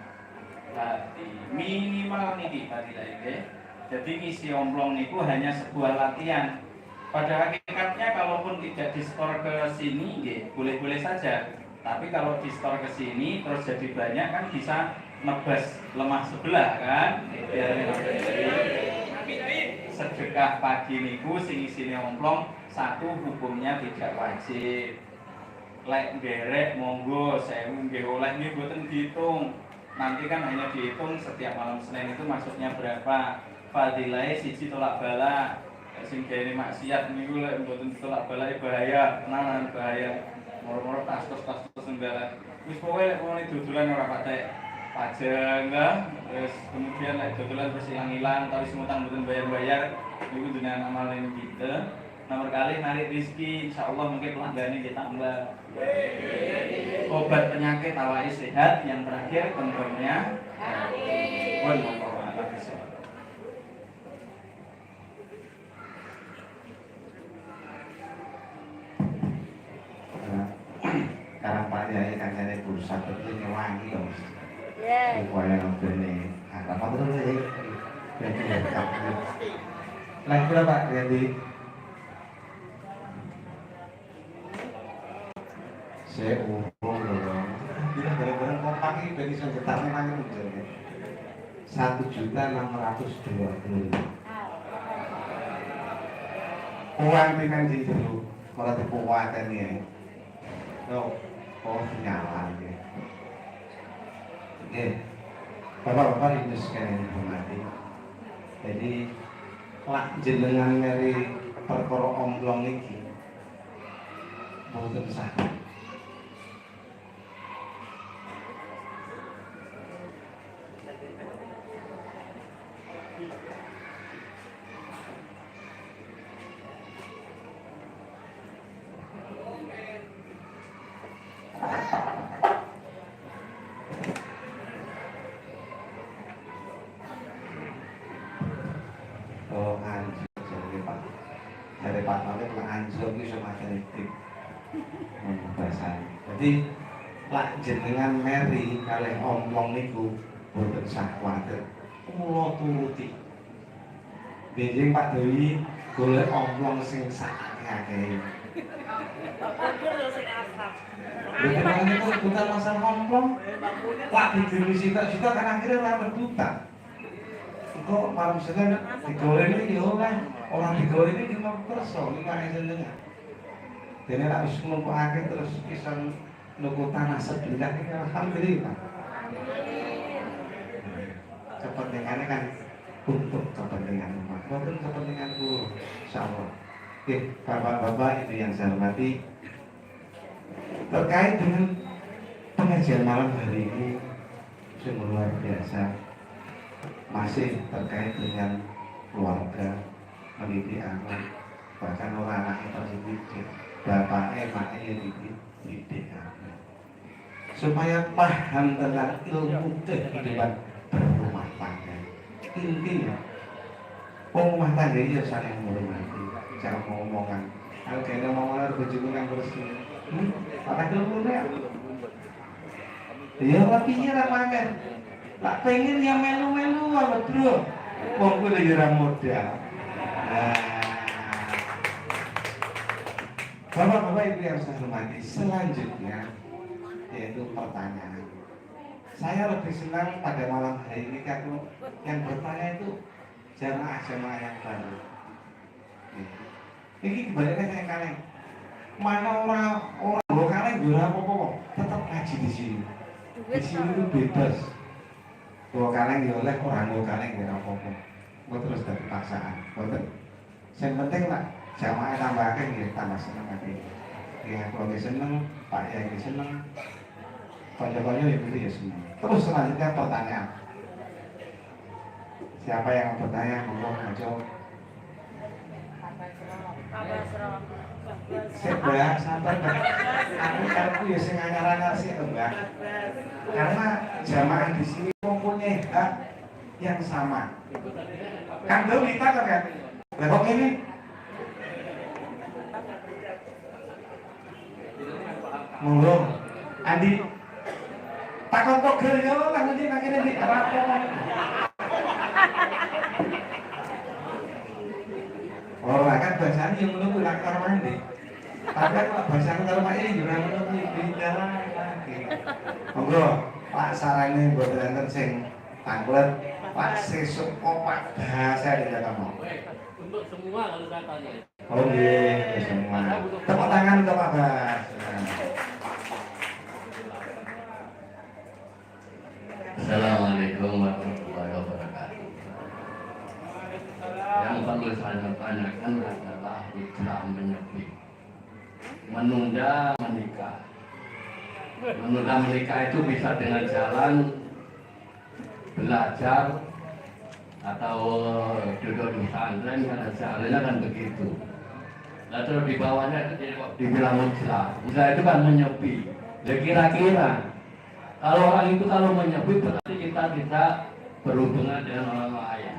hati. Minimal niki fadilah nggih. Jadi ngisi omplong niku hanya sebuah latihan. Pada hakikatnya kalaupun tidak disetor ke sini nggih, boleh-boleh saja. Tapi kalau disetor ke sini terus jadi banyak kan bisa nebas lemah sebelah kan. Sedekah pagi niku sing isine omplong satu hukumnya tidak wajib. Lek nderek monggo 1000 nggih oleh nggih mboten dihitung. Nanti kan hanya dihitung setiap malam Senin itu masuknya berapa. Fadilahe siji tolak bala. Sing gawe maksiat niku lek mboten ditolak bala bahaya, tenanan bahaya. Moro-moro tas-tas senggalan. Wis pokoke lek wong dodolan ora patek pajeng lah, terus kemudian lek dodolan terus ilang-ilang tapi ngutang mboten bayar-bayar niku jenengan amal gitu. Nomor kali narik rizki, insyaallah mungkin pelanggannya kita tambah. Obat penyakit awake sehat, yang terakhir tentremnya pun monggo alam bisawab. Karang Pak Yai kancane bursa tapi ngewangi lho. Yeah. Upaya ngene. Apa terus ya? Jadi lek kula Pak Yai. Saya urung lho. Alhamdulillah bareng-bareng kompak iki ben iso getarne nang jenenge. 1.620.000. Uang pinang jero malah dipuwateni ya. Oh, oh nyala ya. Oke. Bapak-bapak ibu sekalian yang dihormati. Jadi lak jenengan meri perkara omplong iki mboten sah. Oh, anjir jare Pak. Jare Pak Taufik lak anjlok iki iso mateni tip. Ngono bahasane. Dadi lak jenengan meri kalih omplong niku mboten sah kuwatir. Kula turuti. Benjing Pak Dewi golek omplong sing sak akeh-akehe. Lha niku bukan masalah omplong. Lak didiri sitok-sitok kan akhirnya ora rebutan. Engko malam Senin digoreng iki ya oleh, ora digoreng iki cuma kersa iki kaya jenengan. Dene lak wis nglumpukake terus iso nuku tanah sebelah iki alhamdulillah. Kepentingane kan untuk kepentingan umat, bukan kepentingan guru. Insyaallah. Oke, bapak-bapak itu yang saya hormati, terkait dengan pengajian malam hari ini sungguh luar biasa, masih terkait dengan keluarga, mendidik anak, bahkan orang anak itu bapaknya, maknya didik, didik anak supaya paham tentang ilmu kehidupan berumah tangga. Intinya, rumah tangga itu saling menghormati, jangan ngomongan. Kalau kayaknya ngomongan bojoku nang kursi, malah ilmu ya. Iya, tapi iya ra pamer. Tak pengen yang melu-melu apa, Bro? Wong kuwi lho ora modal. Nah, bapak-bapak ibu yang saya hormati, selanjutnya yaitu pertanyaan. Saya lebih senang pada malam hari ini kalau yang bertanya itu jamaah-jamaah yang baru. Ini kebanyakan saya kaleng. Mana orang orang bawa kaleng yo ora apa-apa kok. Tetap ngaji di sini. Di sini itu bebas. Bawa kaleng ya oleh, orang bawa kaleng ya ora apa-apa. Engko terus dari paksaan. Boten. Yang penting lah jamaah tambah akeh nggih tambah seneng ati. Ya kalau nggih seneng, Pak Yai nggih seneng. Kanca-kanca ya gitu ya seneng. Terus selanjutnya pertanyaan. Siapa yang mau bertanya monggo maju. Sik, Mbak, sabar, Mbak. Aku karepku ya sing anyar-anyar sih, Mbak. Karena jamaah di sini mempunyai hak yang sama. Kan belum kita kan? Lah kok ini? Monggo. Andi. Takon togel yo lah nanti nang kene di apa. Oh, kan bahasanya yang ngono kuwi lak karo Andi. Tapi kan kalau bahasa karo Pak Yai yo ora ngono kuwi beda lagi. Monggo, Pak sarane mboten enten sing tanglet, Pak sesuk kok Pak bahasa di mau. Untuk semua kalau saya tanya. Oh nggih, semua. Tepuk tangan untuk Pak Bas. Assalamualaikum warahmatullahi wabarakatuh. Yang perlu saya tanyakan adalah hijrah menyepi, menunda menikah. Menunda menikah itu bisa dengan jalan belajar atau duduk di pesantren, karena jalannya kan begitu. Nah terus di bawahnya itu dibilang hijrah. Hijrah itu kan menyepi. Ya kira-kira kalau orang itu kalau menyepi berarti kita tidak berhubungan dengan orang lain.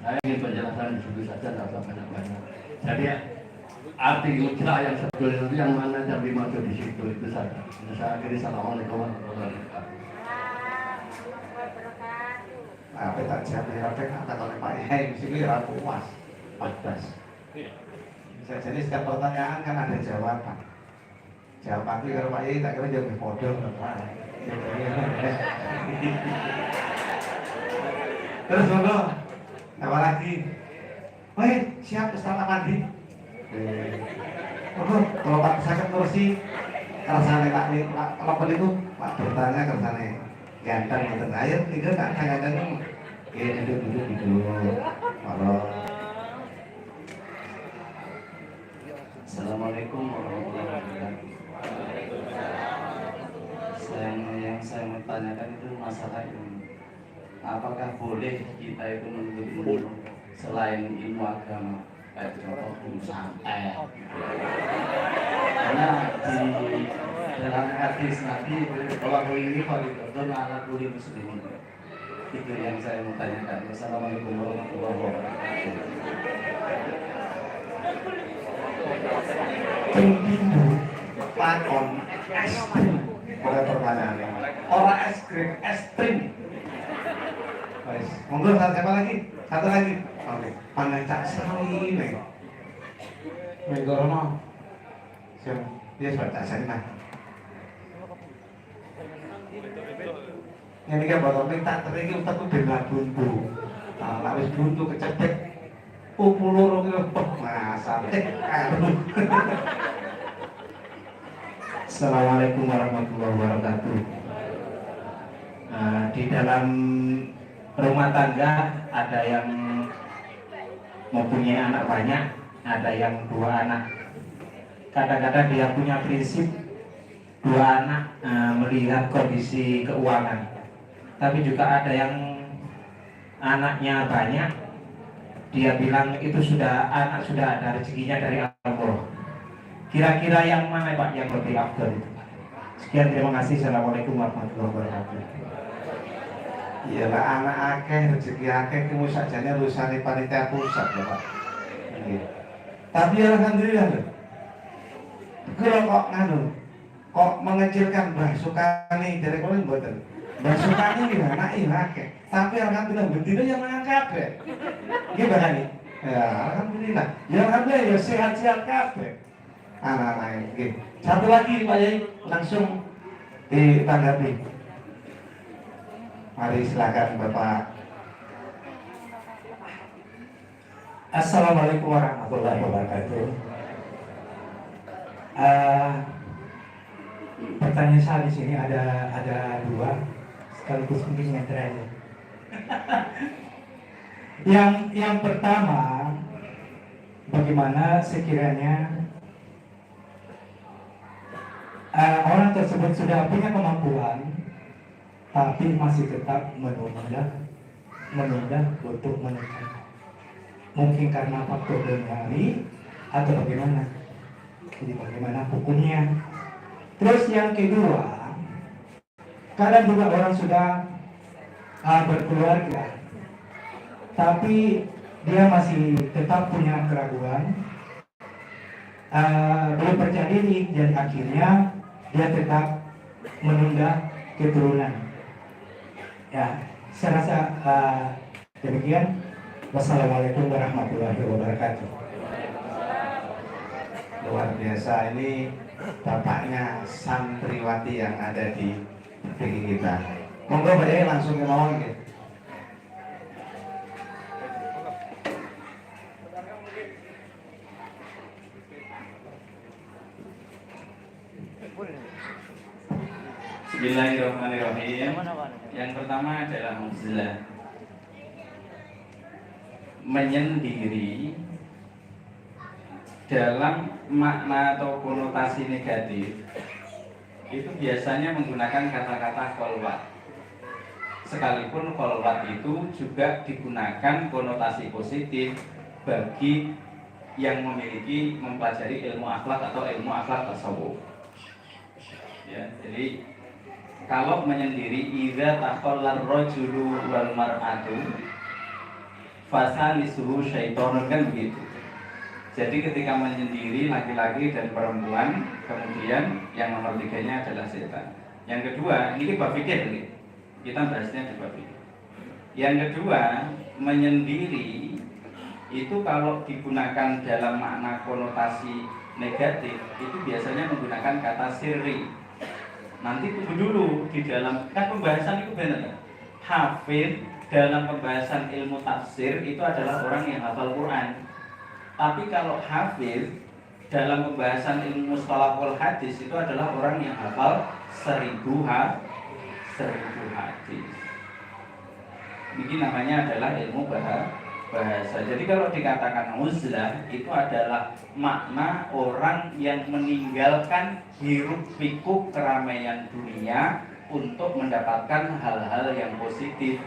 Saya ingin penjelasan di situ saja, tidak usah banyak-banyak. Jadi arti hijrah yang sebetulnya itu yang mana yang dimaksud di situ itu saja. Ini saya akhiri. Assalamualaikum warahmatullahi wabarakatuh. Apa tak jawab ya, apa tak takon Pak Yai mesti kuwi ora puas. Pantas. Bisa jadi setiap pertanyaan kan ada jawaban. Jawaban itu kalau Pak Yai tak kira jawab podo Pak. Terus monggo. Apa lagi? Woi, siap Ustaz Amandi. Monggo, kalau Pak sakit kursi kersane Pak kalau itu Pak bertanya kersane ganteng ngoten. Ayo tiga kan ganteng. Nggih duduk duduk duduk. Monggo. Assalamualaikum warahmatullahi wabarakatuh. Yang saya mau tanyakan itu masalah ilmu. Apakah boleh kita itu menuntut ilmu selain ilmu agama, kayak contoh ilmu santet? Karena di dalam hadis Nabi bahwa ini fardhu ala kulli muslimin. Itu yang saya mau tanyakan. Wassalamualaikum warahmatullahi wabarakatuh. Ping pindho lakon es krim. Oleh pertanyaannya. Ora es krim, es krim. Wes, monggo siapa lagi? Satu lagi. Oke, pandang cak sawi nih. Monggo rono. Siap. Dia sebab cak sani mah. Yang ini kan bapak tak teriki utekku ben ra buntu. Nah, wis buntu kecedek. Pupu loro ki wah masalah. Assalamualaikum warahmatullahi wabarakatuh. Nah, di dalam Rumah tangga ada yang mempunyai anak banyak, ada yang dua anak. Kadang-kadang dia punya prinsip dua anak melihat kondisi keuangan. Tapi juga ada yang anaknya banyak, dia bilang itu sudah anak, sudah ada rezekinya dari Allah. Kira-kira yang mana, Pak, yang lebih afdal itu? Sekian, terima kasih. Assalamualaikum warahmatullahi wabarakatuh. Iyalah, anak akeh rezeki akeh ki sakjane urusane panitia pusat ya, Pak. Nggih. Tapi alhamdulillah lho. Kula kok nganu, kok mengecilkan Mbah Sukani dari kula mboten. Mbah Sukani iki anake ya akeh. Tapi alhamdulillah bendina yang mangan kabeh. Nggih, Mbah Hani. Ya alhamdulillah. Ya alhamdulillah ya sehat-sehat kabeh. Anak-anak nggih. Satu lagi, Pak Yai, langsung ditanggapi. Mari, silakan, Bapak. Assalamualaikum warahmatullahi wabarakatuh. Pertanyaan saya di sini ada dua, sekaligus mungkin yang terakhir. Yang pertama, bagaimana sekiranya orang tersebut sudah punya kemampuan, tapi masih tetap menunda menunda untuk menikah? Mungkin karena faktor duniawi atau bagaimana? Jadi bagaimana hukumnya? Terus yang kedua, kadang juga orang sudah berkeluarga, tapi dia masih tetap punya keraguan, belum percaya diri, jadi akhirnya dia tetap menunda keturunan. Ya, saya rasa demikian. Wassalamualaikum warahmatullahi wabarakatuh. Luar biasa, ini bapaknya santriwati yang ada di PG kita. Monggo, Pak Yai, langsung ke mawon gitu. Bismillahirrahmanirrahim. Yang pertama adalah uzlah. Menyendiri dalam makna atau konotasi negatif itu biasanya menggunakan kata-kata kholwat. Sekalipun kholwat itu juga digunakan konotasi positif bagi yang memiliki mempelajari ilmu akhlak atau ilmu akhlak tasawuf. Ya, jadi kalau menyendiri, idza takhallar rajulu wal mar'atu fasalisuhu syaitonun, kan begitu. Jadi ketika menyendiri laki-laki dan perempuan, kemudian yang nomor tiganya adalah setan. Yang kedua, ini bab fikih nih. Kita bahasnya di bab fikih. Yang kedua, menyendiri itu kalau digunakan dalam makna konotasi negatif itu biasanya menggunakan kata sirri. Nanti tunggu dulu, di dalam kan pembahasan itu benar. Hafid dalam pembahasan ilmu tafsir itu adalah orang yang hafal Quran. Tapi kalau hafiz dalam pembahasan ilmu mustalahul hadis itu adalah orang yang hafal 1000 hadis. Ini namanya adalah ilmu bahasa. Jadi kalau dikatakan uzlah itu adalah makna orang yang meninggalkan hiruk pikuk keramaian dunia untuk mendapatkan hal-hal yang positif.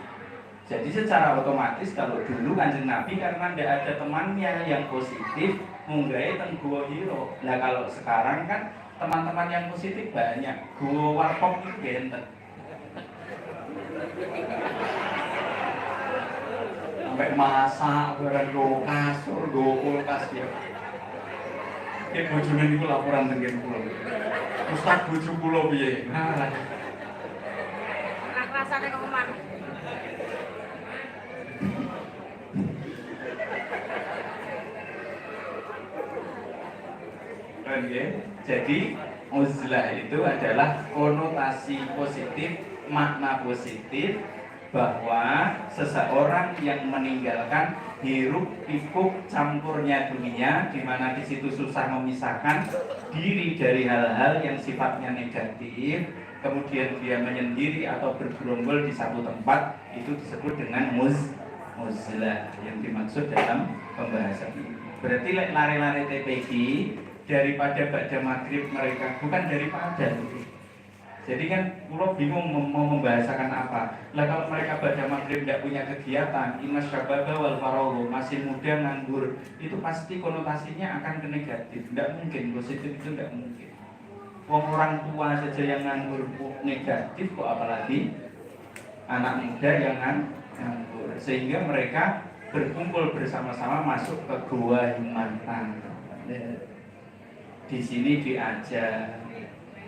Jadi secara otomatis kalau dulu Kanjeng Nabi karena tidak ada temannya yang positif, munggahe teng Gua Hiro. Nah, kalau sekarang kan teman-teman yang positif banyak. Gua warkop itu benten. Sampai masak barang go kasur, go kulkas ya. Kayak bojone niku laporan teng kula. "Ustaz, bojo kula piye?" Nah, Rasane kok omah. Oke. Jadi uzlah itu adalah konotasi positif, makna positif bahwa seseorang yang meninggalkan hiruk pikuk campurnya dunia, di mana di situ susah memisahkan diri dari hal-hal yang sifatnya negatif. Kemudian dia menyendiri atau bergerombol di satu tempat, itu disebut dengan uzlah yang dimaksud dalam pembahasan ini. Berarti lek lare-lare TPQ daripada bakda maghrib mereka, bukan daripada. Jadi kan kulo bingung mau membahasakan apa. Lah, kalau mereka pada maghrib tidak punya kegiatan, إن الشباب والفراغ, masih muda nganggur, itu pasti konotasinya akan ke negatif. Tidak mungkin positif, itu tidak mungkin. Wong orang tua saja yang nganggur negatif kok, apalagi anak muda yang nganggur. Sehingga mereka berkumpul bersama-sama masuk ke Gua Humantang. Di sini diajar,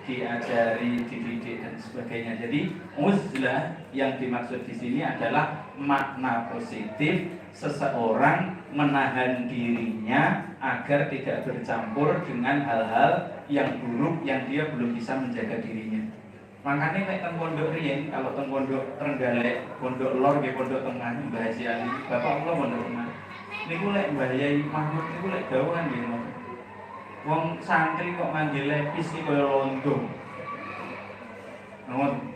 diajari, dididik, dan sebagainya. Jadi uzlah yang dimaksud di sini adalah makna positif seseorang menahan dirinya agar tidak bercampur dengan hal-hal yang buruk yang dia belum bisa menjaga dirinya. Makanya nek teng pondok riyen, kalau teng pondok Trenggalek, pondok lor nggih pondok tengah, Mbah Haji Ali, bapak kula pondok tengah. Niku lek Mbah Yai Mahmud niku lek dawuhan nggih ngoten. Wong santri kok ngangge Levi's iki kaya londo. Ngoten.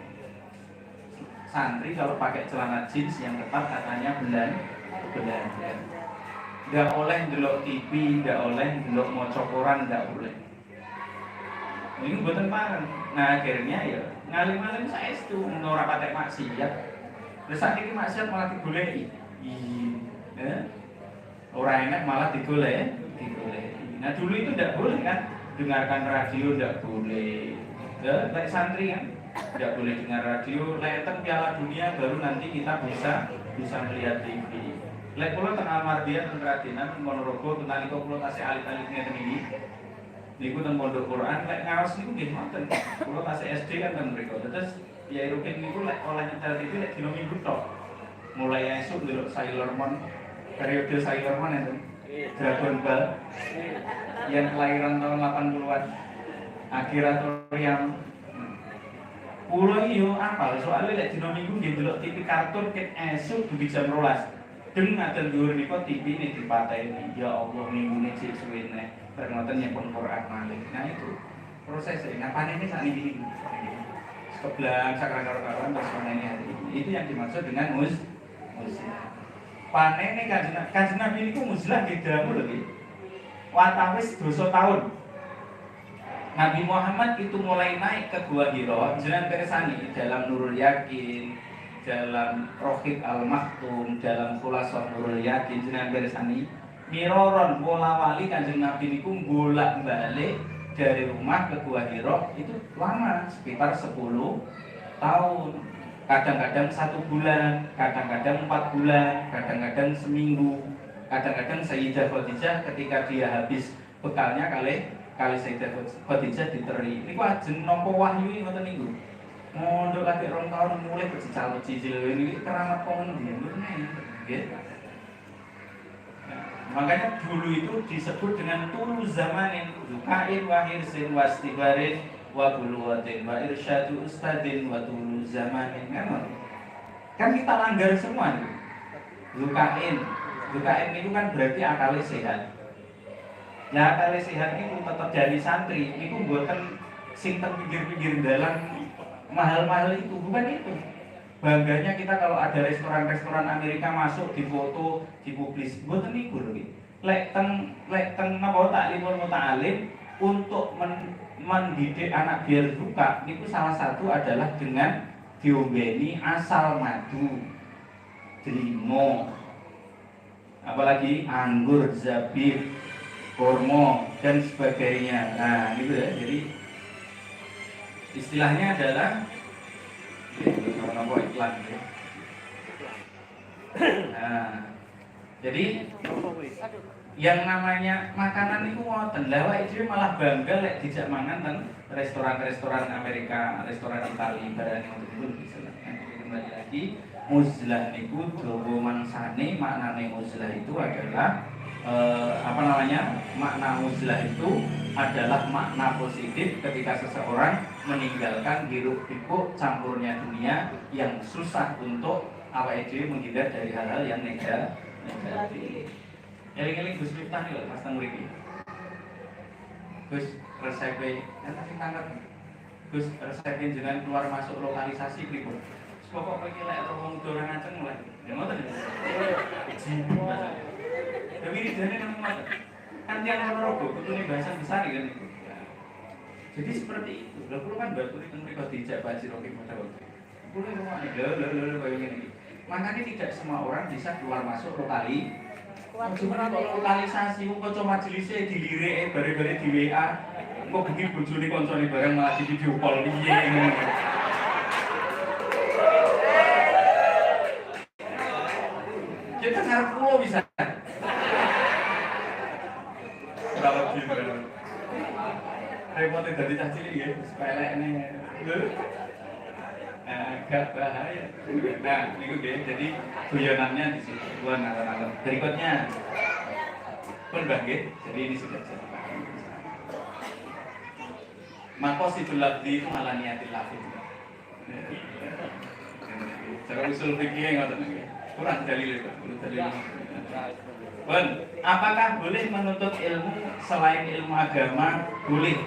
Santri kalau pakai celana jeans yang ketat katanya Belanda. Nggak oleh ndelok TV, nggak oleh ndelok maca koran, nggak boleh. Ini mboten pareng. Nah, akhirnya ya ngalim-ngalim saestu ora patek maksiat. Terus saiki maksiat malah digoleki. Iya. Ora enak malah digoleki, digoleki. Nah, dulu itu tidak boleh kan, dengarkan radio tidak boleh. Ya, lek santri kan tidak boleh dengar radio. Lek teng Piala Dunia baru nanti kita bisa bisa melihat TV. Lek kula teng Almardiah, teng Kradenan Ponorogo, nalika kula tasih alit-alit ngeten iki. Niku teng pondok Quran lek ngaos niku nggih ngoten. Kula tasih SD kan teng mriku. Terus Kiai Rukin niku lek oleh nyetel TV lek dina Minggu tok. Mulai esuk ndelok Sailor Moon, periode Sailor Moon itu. Dragon Ball, yang kelahiran tahun 80-an, Akira Toriyama. Kulo iki yo apal, soalnya lek dina Minggu nggih ndelok TV kartun ket esuk dugi jam 12. Deng ngaten dhuwur niku TV ini dipateni. Ya Allah, Minggune sik suwene. Bar ngoten nyepeng Quran malih. Nah, itu prosesnya. Nah, panene sakniki niku. Sebelah sakra karo-karuan terus panene hari ini. Itu yang dimaksud dengan uzlah. Panene Kanjeng Nabi niku uzlah nggih dangu lho nggih. Watawis dosa tahun. Nabi Muhammad itu mulai naik ke Gua Hira, jenengan pirsani dalam Nurul Yakin, dalam Rohit Al Maktum, dalam Khulasah Nurul Yakin, jenengan pirsani مرارا bola-wali Kanjeng Nabi niku bolak-balik dari rumah ke Gua Hira itu lama, sekitar 10 tahun. Kadang-kadang satu bulan, kadang-kadang 4 bulan, kadang-kadang seminggu, kadang-kadang Sayyidah Khadijah ketika dia habis bekalnya kali kali Sayyidah Khadijah diteri. Niku ajeng nampa wahyu ngoten niku. Mondok lagi 2 tahun mulai kecical cicil, ini keramat kok ngendi nggih. Nah, makanya dulu itu disebut dengan طول زمان ذكاء وحرص واصطبار وبلغة وإرشاد أستاذ وطول زمان kan. Kan kita langgar semua nih. ذكاء. ذكاء itu kan berarti akalnya sehat. Nah, akalnya sehat itu tetap jadi santri, itu buatan sing teng pinggir-pinggir dalan mahal-mahal itu, bukan itu. Bangganya kita kalau ada restoran-restoran Amerika masuk di foto, dipublis, buatan niku lho. Lek teng napa taklimul muta'alim untuk mendidik anak biar buka niku salah satu adalah dengan diombeni asal madu, delimo, apalagi anggur, zabib, kurma, dan sebagainya. Nah, gitu ya. Jadi istilahnya adalah apa, iklan ya. Nah, jadi yang namanya makanan itu ngoten. Lah, awake dhewe malah bangga lek dijak mangan teng restoran-restoran Amerika, restoran Itali barang ngoten niku bisa. Nah, jadi kembali lagi, uzlah niku dawa mangsane, maknane uzlah itu adalah apa namanya? Makna uzlah itu adalah makna positif ketika seseorang meninggalkan hiruk pikuk campurnya dunia yang susah untuk awake dhewe menghindar dari hal-hal yang negatif. Eling-eling Gus Miftah nih lho, Mas, teng mriki. Gus, resepe kan tapi tangkat. Gus, resep jenengan keluar masuk lokalisasi pripun? Pokok iki lek wong doran ngaceng mulai. Ya ngoten ya. Jibu bahasane. Ya wiridane nang ngoten. Kan tiyang Ponorogo kudune bahasa besar kan niku. Jadi seperti itu. Lah kula kan baturi teng mriku dijak Pak Haji Rocky pada waktu itu. Kula ngomong lho lho lho kaya ngene iki. Makanya tidak semua orang bisa keluar masuk lokali. Cuma kok lokalisasi wong kanca majelise dilirik bare-bare di WA. Engko bengi bojone kancane bareng malah di video call piye ngono. Kita ngarep kula bisa. Ora wedi tenan. Repotnya dadi cah cilik ya, sepelekne. Lho. Agak bahaya. Nah, niku nggih, jadi guyonannya di situ. Gua ngalor-ngalor. Berikutnya pun Mbah nggih, jadi ini sudah jadi. Maqasidul lafzi itu ala niatil lafzi. Cara usul fikih ngoten nggih. Kurang dalil Pak, kurang dalil. Bon, apakah boleh menuntut ilmu selain ilmu agama? Boleh.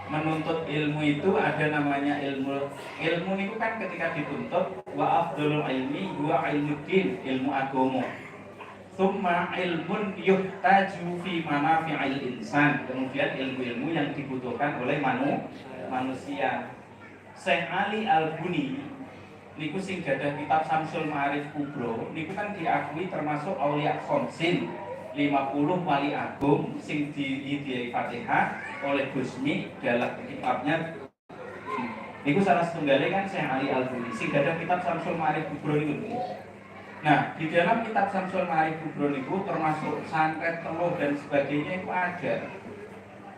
Menuntut ilmu itu ada namanya ilmu. Ilmu itu kan ketika dituntut wa afdhalul ilmi huwa ilmuddin, ilmu agama. Tsumma ilmun yuhtaju fi manafi'il insan. Kemudian ilmu-ilmu yang dibutuhkan oleh manusia. Syekh Ali Al-Buni niku sing gadah kitab Samsul Ma'arif Kubro niku kan diakui termasuk auliya khamsin, 50 wali agung sing dihadiahi Fatihah oleh Gusmi dalam kitabnya. Niku salah setunggalnya kan Syekh Ali Al-Buni sing gadah kitab Samsul Ma'arif Kubro niku. Nah, di dalam kitab Samsul Ma'arif Kubro niku termasuk santet, teluh dan sebagainya itu ada.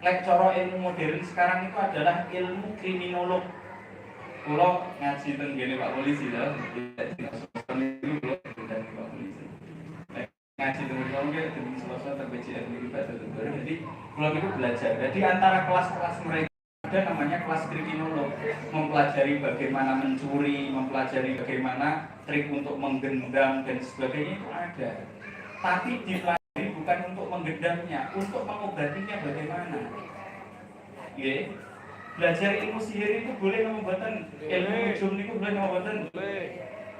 Lek coro ilmu modern sekarang itu adalah ilmu kriminolog. Kulo ngaji teng nggene Pak Polisi to, tidak niku kulo dan Pak Polisi. Lek ngaji teng mriku nggih den Selasa teng PJR niku Pak Dr. Jadi kulo niku belajar. Jadi antara kelas-kelas mereka ada namanya kelas kriminolog, mempelajari bagaimana mencuri, mempelajari bagaimana trik untuk menggendam dan sebagainya itu ada. Tapi dipelajari bukan untuk menggendamnya, untuk mengobatinya bagaimana. Nggih. Belajar ilmu sihir itu boleh nopo mboten? Ilmu nujum niku boleh nopo mboten? Boleh.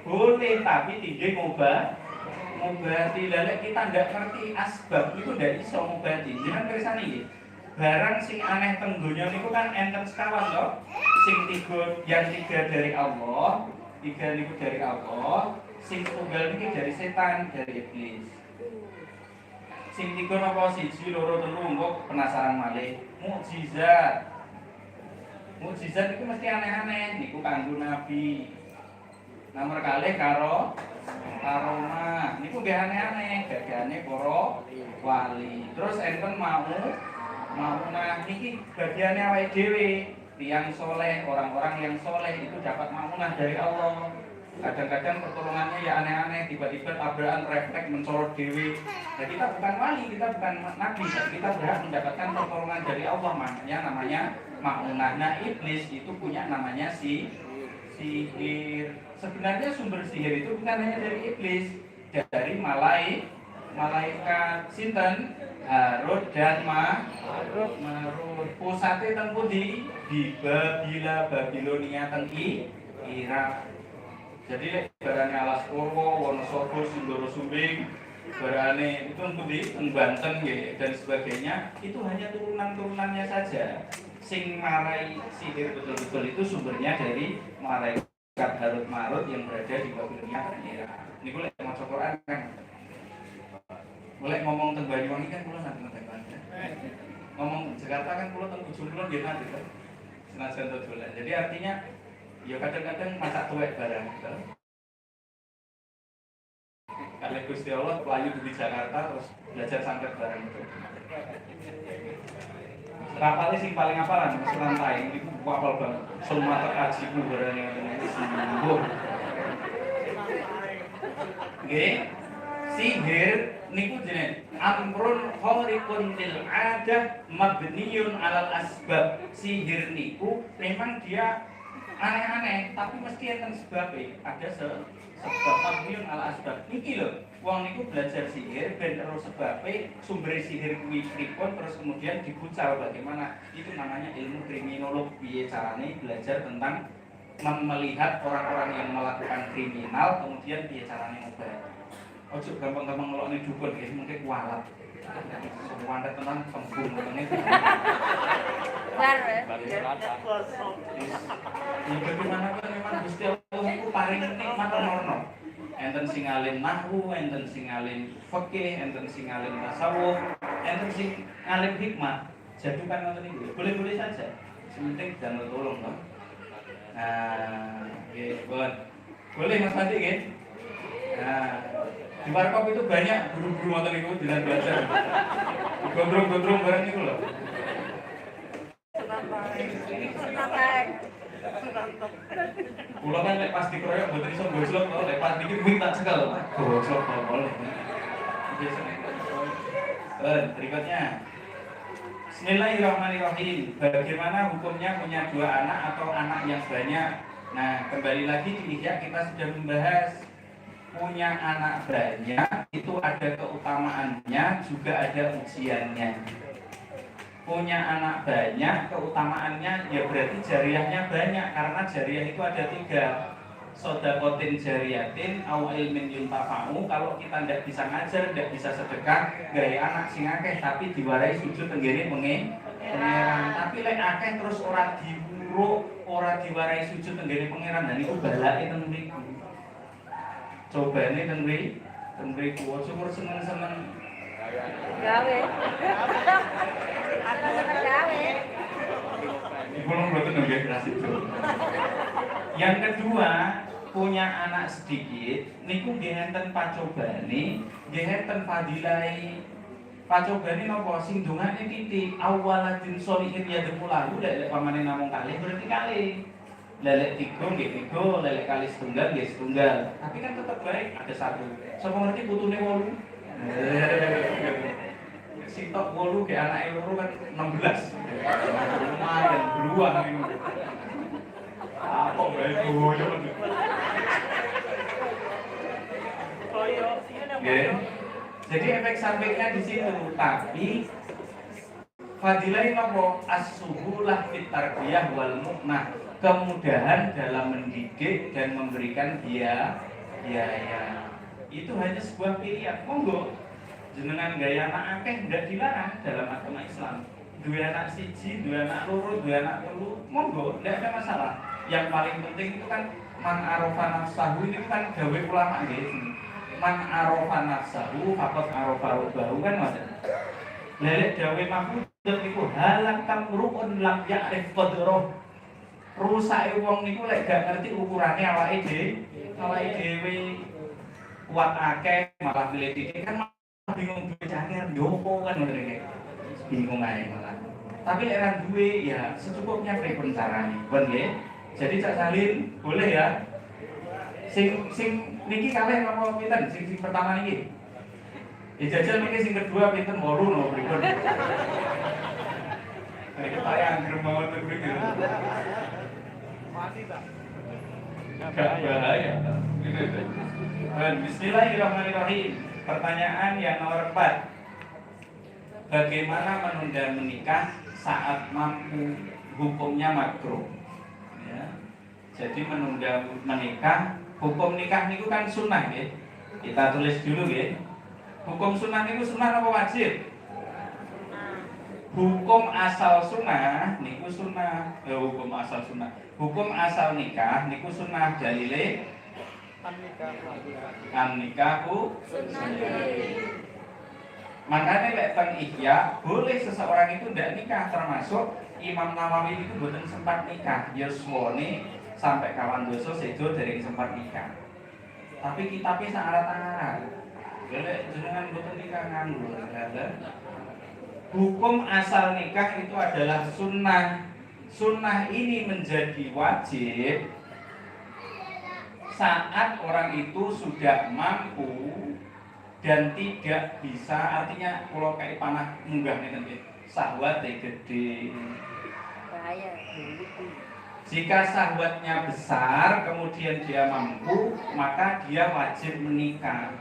Boleh, tapi tinggi ngobati. Lah lek kita ndak ngerti asbab itu ndak iso ngobati. Jenengan pirsani nggih. Barang sing aneh teng donya niku kan enten sekawan to. Sing tiga, yang tiga dari Allah, tiga niku dari Allah, sing tunggal niki dari setan, dari iblis. Sing tiga napa siji, loro, telu, engko penasaran malih. Mukjizat. Mukjizat itu mesti aneh-aneh niku kanggo nabi. Nomor kalih karo karomah niku nggih aneh-aneh, gagane para wali. Terus enten mau maunah niki bagiane awake dhewe, tiyang soleh, orang-orang yang soleh itu dapat maunah dari Allah. Kadang-kadang pertolongannya ya aneh-aneh, tiba-tiba tabrakan refleks mencorot dewe. Nah, kita bukan wali, kita bukan nabi, tapi kita berhak mendapatkan pertolongan dari Allah, makanya namanya maunah. Nah, iblis itu punya namanya sihir. Sebenarnya sumber sihir itu bukan hanya dari iblis, dari malaikat sinten, Harut dan Marut. Pusate teng pundi? Di Babila, Babilonia teng Irak. Jadi lek barane Alas Purwo, Wonosobo, Sindoro Sumbing, barane itu pundi teng Banten nggih dan sebagainya, itu hanya turunan-turunannya saja. Sing marai sihir betul-betul itu sumbernya dari malaikat Harut Marut yang berada di Babilonia dan Irak. Niku lek maca Quran kan. Mulai ngomong teng Banyuwangi kan kula nanti teng Banten. Ngomong Jakarta kan kula teng Ujung Kulon nggih nanti to. Senajan dodolan. Jadi artinya ya kadang-kadang masak tuwek barang gitu. Kalau Gusti Allah pelayu di Jakarta terus belajar santet barang itu. Rapale sing paling hafalan mesti lantai niku hafal banget. Semua ajiku barang yang ngoten sungguh. Nggih. Sihir niku jenenge amrun khariqun lil adah mabniyun alal asbab. Sihir niku memang dia Aneh-aneh, tapi mesti enten sebabe. Ada sebab mabniun ala asbab. Niki lho, wong niku belajar sihir ben ero sebabe, sumber sihir kuwi pripun, terus kemudian dibucal bagaimana. Itu namanya ilmu kriminologi, piye carane belajar tentang melihat orang-orang yang melakukan kriminal, kemudian piye carane ngobat. Ojo gampang-gampang ngelokne dukun nggih, mungkin kualat. Semua tenang kembung ngene. Bar ya. Ya bagaimanapun memang Gusti Allah iku paring nikmat ono. Enten sing alim nahwu, enten sing alim fikih, enten sing alim tasawuf, enten sing alim hikmah. Jadukan ngoten niku. Boleh-boleh saja. Sing penting jangan tolong toh. Nah, nggih, bon. Boleh Mas Fandi nggih? Nah, di warkop itu banyak guru-guru ngoten niku jalan belajar. Gondrong-gondrong bareng niku lho. Senang. Kula kan lek pas dikeroyok mboten iso gojlok to, lek pas niki wing tak cekel. Gojlok to boleh. Biasanya. Berikutnya. Bismillahirrahmanirrahim. Bagaimana hukumnya punya dua anak atau anak yang banyak? Nah, kembali lagi di Ihya kita sudah membahas punya anak banyak itu ada keutamaannya, juga ada ujiannya. Punya anak banyak, keutamaannya ya berarti jariahnya banyak, karena jariah itu ada tiga: shodaqotin jariyatin au ilmin yuntafa'u. Kalau kita tidak bisa ngajar, tidak bisa sedekah, gawe anak sing akeh tapi diwarai sujud tenggene Pangeran. Tapi lek akeh terus ora diwuruk, ora diwarai sujud tenggene Pangeran, dan itu balake teng mriku. Cobane teng mriku, teng mriku. Syukur seneng-seneng Gawe. Seneng gawe. Ibu mboten nggih itu. Yang kedua, punya anak sedikit niku nggih enten pacobane, nggih enten fadilahe. Pacobane napa? Sing dongane titik au waladin sholihin yad'u lahu, lek lek pamane namung kalih berarti kalih. Lek tiga nggih tiga, lek kalih setunggal nggih setunggal. Tapi kan tetap baik ada satu. Sapa ngerti putune 8? Sitok 8 ge anake loro kan 16. Lumayan beruang ini. Apa bae boyo. Nggih. Jadi efek sampingnya di situ, tapi fadilah nopo as-suhulah fit tarbiyah wal mu'nah, kemudahan dalam mendidik dan memberikan biaya. Itu hanya sebuah pilihan. Monggo jenengan gaya anak akeh ndak dilarang dalam agama Islam. Dua anak siji, dua anak loro, dua anak telu, monggo, ndak ada masalah. Yang paling penting itu kan man arofa nafsahu, ini kan gawe ulama nggih. Man arofa nafsahu faqad arofa rabbahu kan ngoten. Lelek dawe Mahfud niku halaka mru'un lam ya'rif qadrah. Rusake wong niku lek gak ngerti ukurane awake dhewe, awake dhewe kuat akeh malah milih titik kan malah bingung duwe cangir ndopo kan ngoten iki. Bingung ae malah. Tapi lek ra duwe ya secukupnya pripun carane. Pun nggih. Jadi Cak Salin boleh ya. Sing sing niki kalih napa pinten sing, sing pertama niki? Ya jajal niki sing kedua pinten, 8 napa pripun? Nek saya angger mawon teng mriki. Mati tak? Gak bahaya. Dan bismillahirrahmanirrahim. Pertanyaan yang nomor 4. Bagaimana menunda menikah saat mampu, hukumnya makruh? Ya. Jadi menunda menikah, hukum nikah niku kan sunnah ya. Kita tulis dulu ya. Hukum sunnah niku sunnah apa wajib? Hukum asal sunnah niku sunnah. Hukum asal sunnah. Hukum asal nikah niku sunnah, dalile an nikahu Sunnah. Makanya lek teng Ihya boleh seseorang itu tidak nikah, termasuk Imam Nawawi itu boten sempat nikah. Yuswane sampai kawan dosa sedo dereng sempat nikah. Tapi kitabnya sangat-arat. Lek jenengan boten nikah nganggur. Ya. Hukum asal nikah itu adalah sunnah. Sunnah ini menjadi wajib saat orang itu sudah mampu dan tidak bisa, artinya kalau kayak panah munggah nih nanti sahwat gede Bahaya. Jika syahwatnya besar, kemudian dia mampu, maka dia wajib menikah.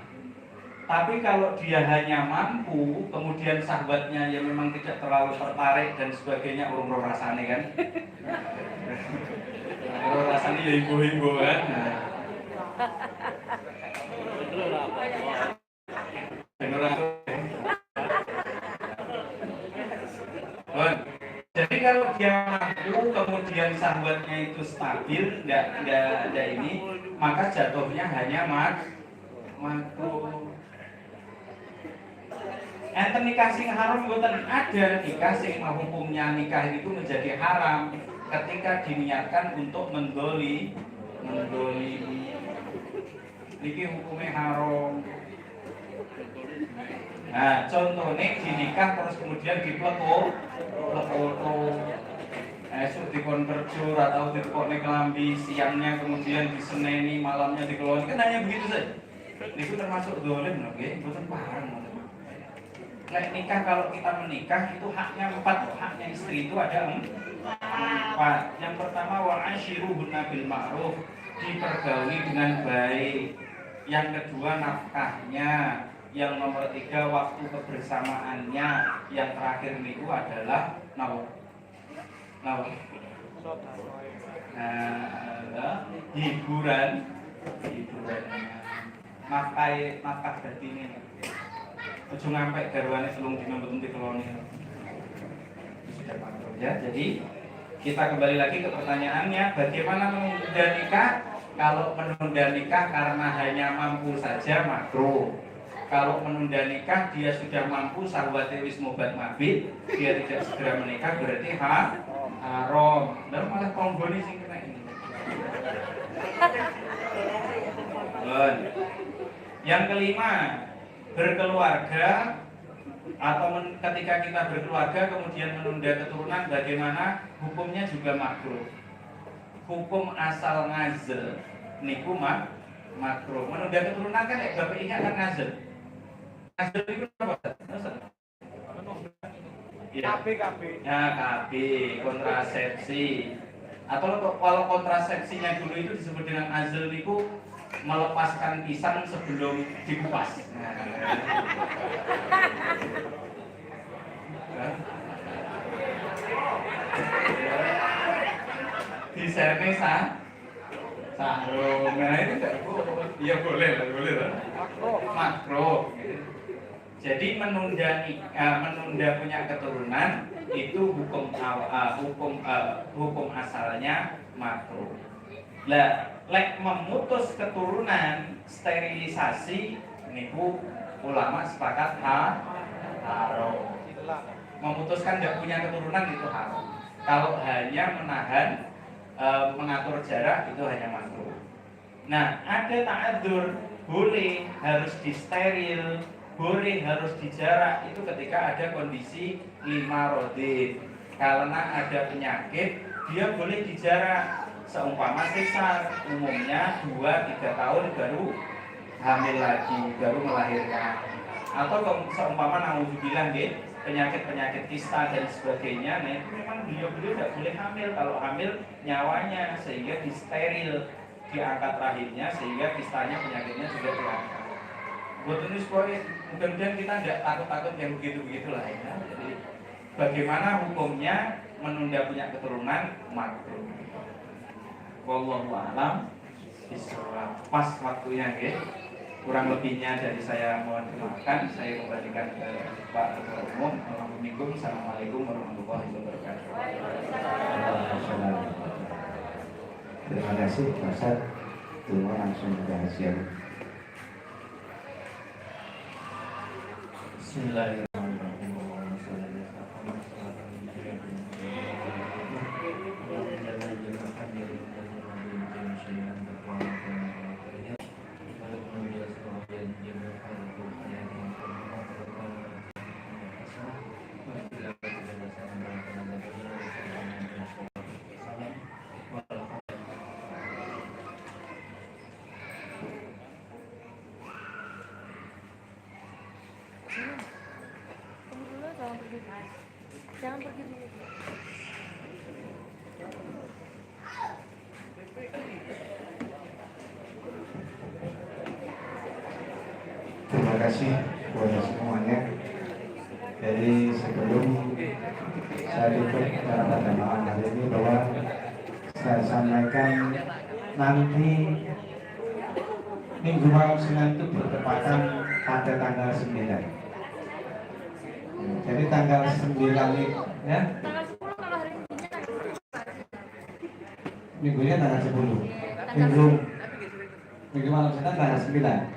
Tapi kalau dia hanya mampu, kemudian syahwatnya yang memang tidak terlalu tertarik dan sebagainya, urung roh rasane kan. Roh rasane ya ibu-ibu kan. Nah. Ben ora. Bon. Jadi kalau dia mampu, kemudian syahwatnya itu stabil, enggak ini, maka jatuhnya hanya makruh. Enten nikah sing haram mboten? Ada nikah sing hukumnya nikah itu menjadi haram ketika diniatkan untuk mendolimi. Niki hukumnya haram. Nah, contohnya dinikah terus kemudian dipleko, plekoto. Esuk dikon kerja atau ditukokne kelambi, siangnya kemudian diseneni, malamnya dikeloni, kan hanya begitu saja. Niku termasuk dolim lho nggih, mboten pareng ngoten. Lek nikah, kalau kita menikah itu haknya empat, haknya istri itu ada empat. Yang pertama وعاشروهن بالمعروف, dipergauli dengan baik. Yang kedua nafkahnya, yang nomor tiga waktu kebersamaannya, yang terakhir niku adalah nawa. Nawa. Nah, hiburan, hiburannya. Nafkah, nafkah batine. Ojo ngampe garwane 3 dina mboten dikeloni. Itu sudah makruh ya. Jadi kita kembali lagi ke pertanyaannya, bagaimana menunda nikah? Kalau menunda nikah karena hanya mampu saja, makruh. Kalau menunda nikah dia sudah mampu, syahwatnya wis mobat mabit, dia tidak segera menikah berarti haram. Dan malah konggone sing kena ini. Bon. Yang kelima, berkeluarga atau ketika kita berkeluarga kemudian menunda keturunan bagaimana hukumnya? Juga makruh. Hukum asal ngazel niku makruh. Menunda keturunan kan bapak ini akan ngazel. Ngazel itu apa? Ya. KB KB. Ya, KB, kontrasepsi. Atau kalau kontrasepsinya dulu itu disebut dengan azl niku melepaskan pisang sebelum dikupas. Nah. Di sa sarung. Nah, itu tidak boleh. Iya boleh lah, boleh lah. Makruh. Makruh. Jadi menunda punya keturunan itu hukum asalnya makruh. Lah, lek memutus keturunan, sterilisasi niku ulama sepakat haram. Memutuskan tidak punya keturunan itu haram. Kalau hanya menahan mengatur jarak itu hanya makruh. Nah, ada ta'adzur, boleh harus disteril, boleh harus dijarak itu ketika ada kondisi 5 rodin. Karena ada penyakit, dia boleh dijarak. Seumpama sesar, umumnya 2-3 tahun baru hamil lagi, baru melahirkan. Atau seumpama naudzubillah nggih, penyakit-penyakit kista dan sebagainya, nah itu memang beliau-beliau tidak boleh hamil. Kalau hamil nyawanya, sehingga disteril, diangkat rahimnya sehingga kistanya, penyakitnya juga diangkat. Buat ini supaya mudah-mudahan kita tidak takut-takut yang begitu-begitulah ya. Jadi bagaimana hukumnya menunda punya keturunan? Makruh. والله أعلم bishawab. Pas waktunya nggih. Kurang lebihnya dari saya mohon dimaafkan. Saya kembalikan ke Pak Ketua Umum. Assalamualaikum warahmatullahi wabarakatuh. Terima kasih Pak Ustaz. Tunggu langsung ke hasil. بسم الله الرحمن الرحيم. اللهم صل على سيدنا محمد. Tunggu dulu, jangan pergi dulu. Jangan pergi dulu. Terima kasih kepada semuanya. Jadi sebelum saya tutup acara pada malam hari ini, bahwa saya sampaikan nanti Minggu malam Senin itu bertepatan pada tanggal 9. Jadi tanggal 9 ini ya. Tanggal 10 kalau hari Minggunya tanggal 10, Pak. Minggunya tanggal 10. Tanggal Minggu Minggu malam Senin tanggal 9.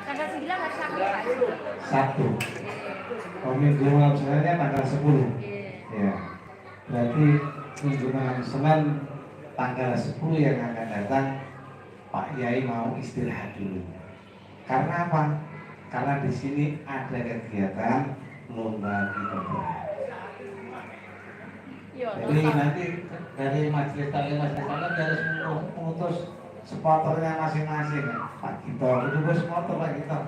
Tanggal 9 hari Sabtu, Pak. Sabtu. Oh, Minggu malam Seninnya tanggal 10. Iya. Ya. Berarti Minggu malam Senin tanggal 10 yang akan datang, Pak Yai mau istirahat dulu. Karena apa? Karena di sini ada kegiatan lomba ketoprak. Yo, Jadi nanti dari majelis taklim harus mengutus supporternya masing-masing. Pak Gito, itu bos motor Pak Gito.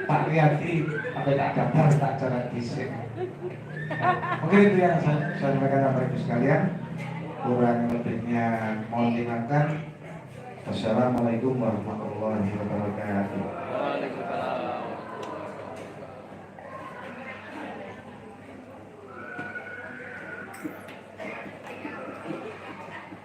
Pak Riyadi, sampai tak daftar tak cara disik. Mungkin itu yang saya sampaikan kepada Ibu sekalian. Kurang lebihnya mohon dimaafkan. Wassalamualaikum warahmatullahi wabarakatuh.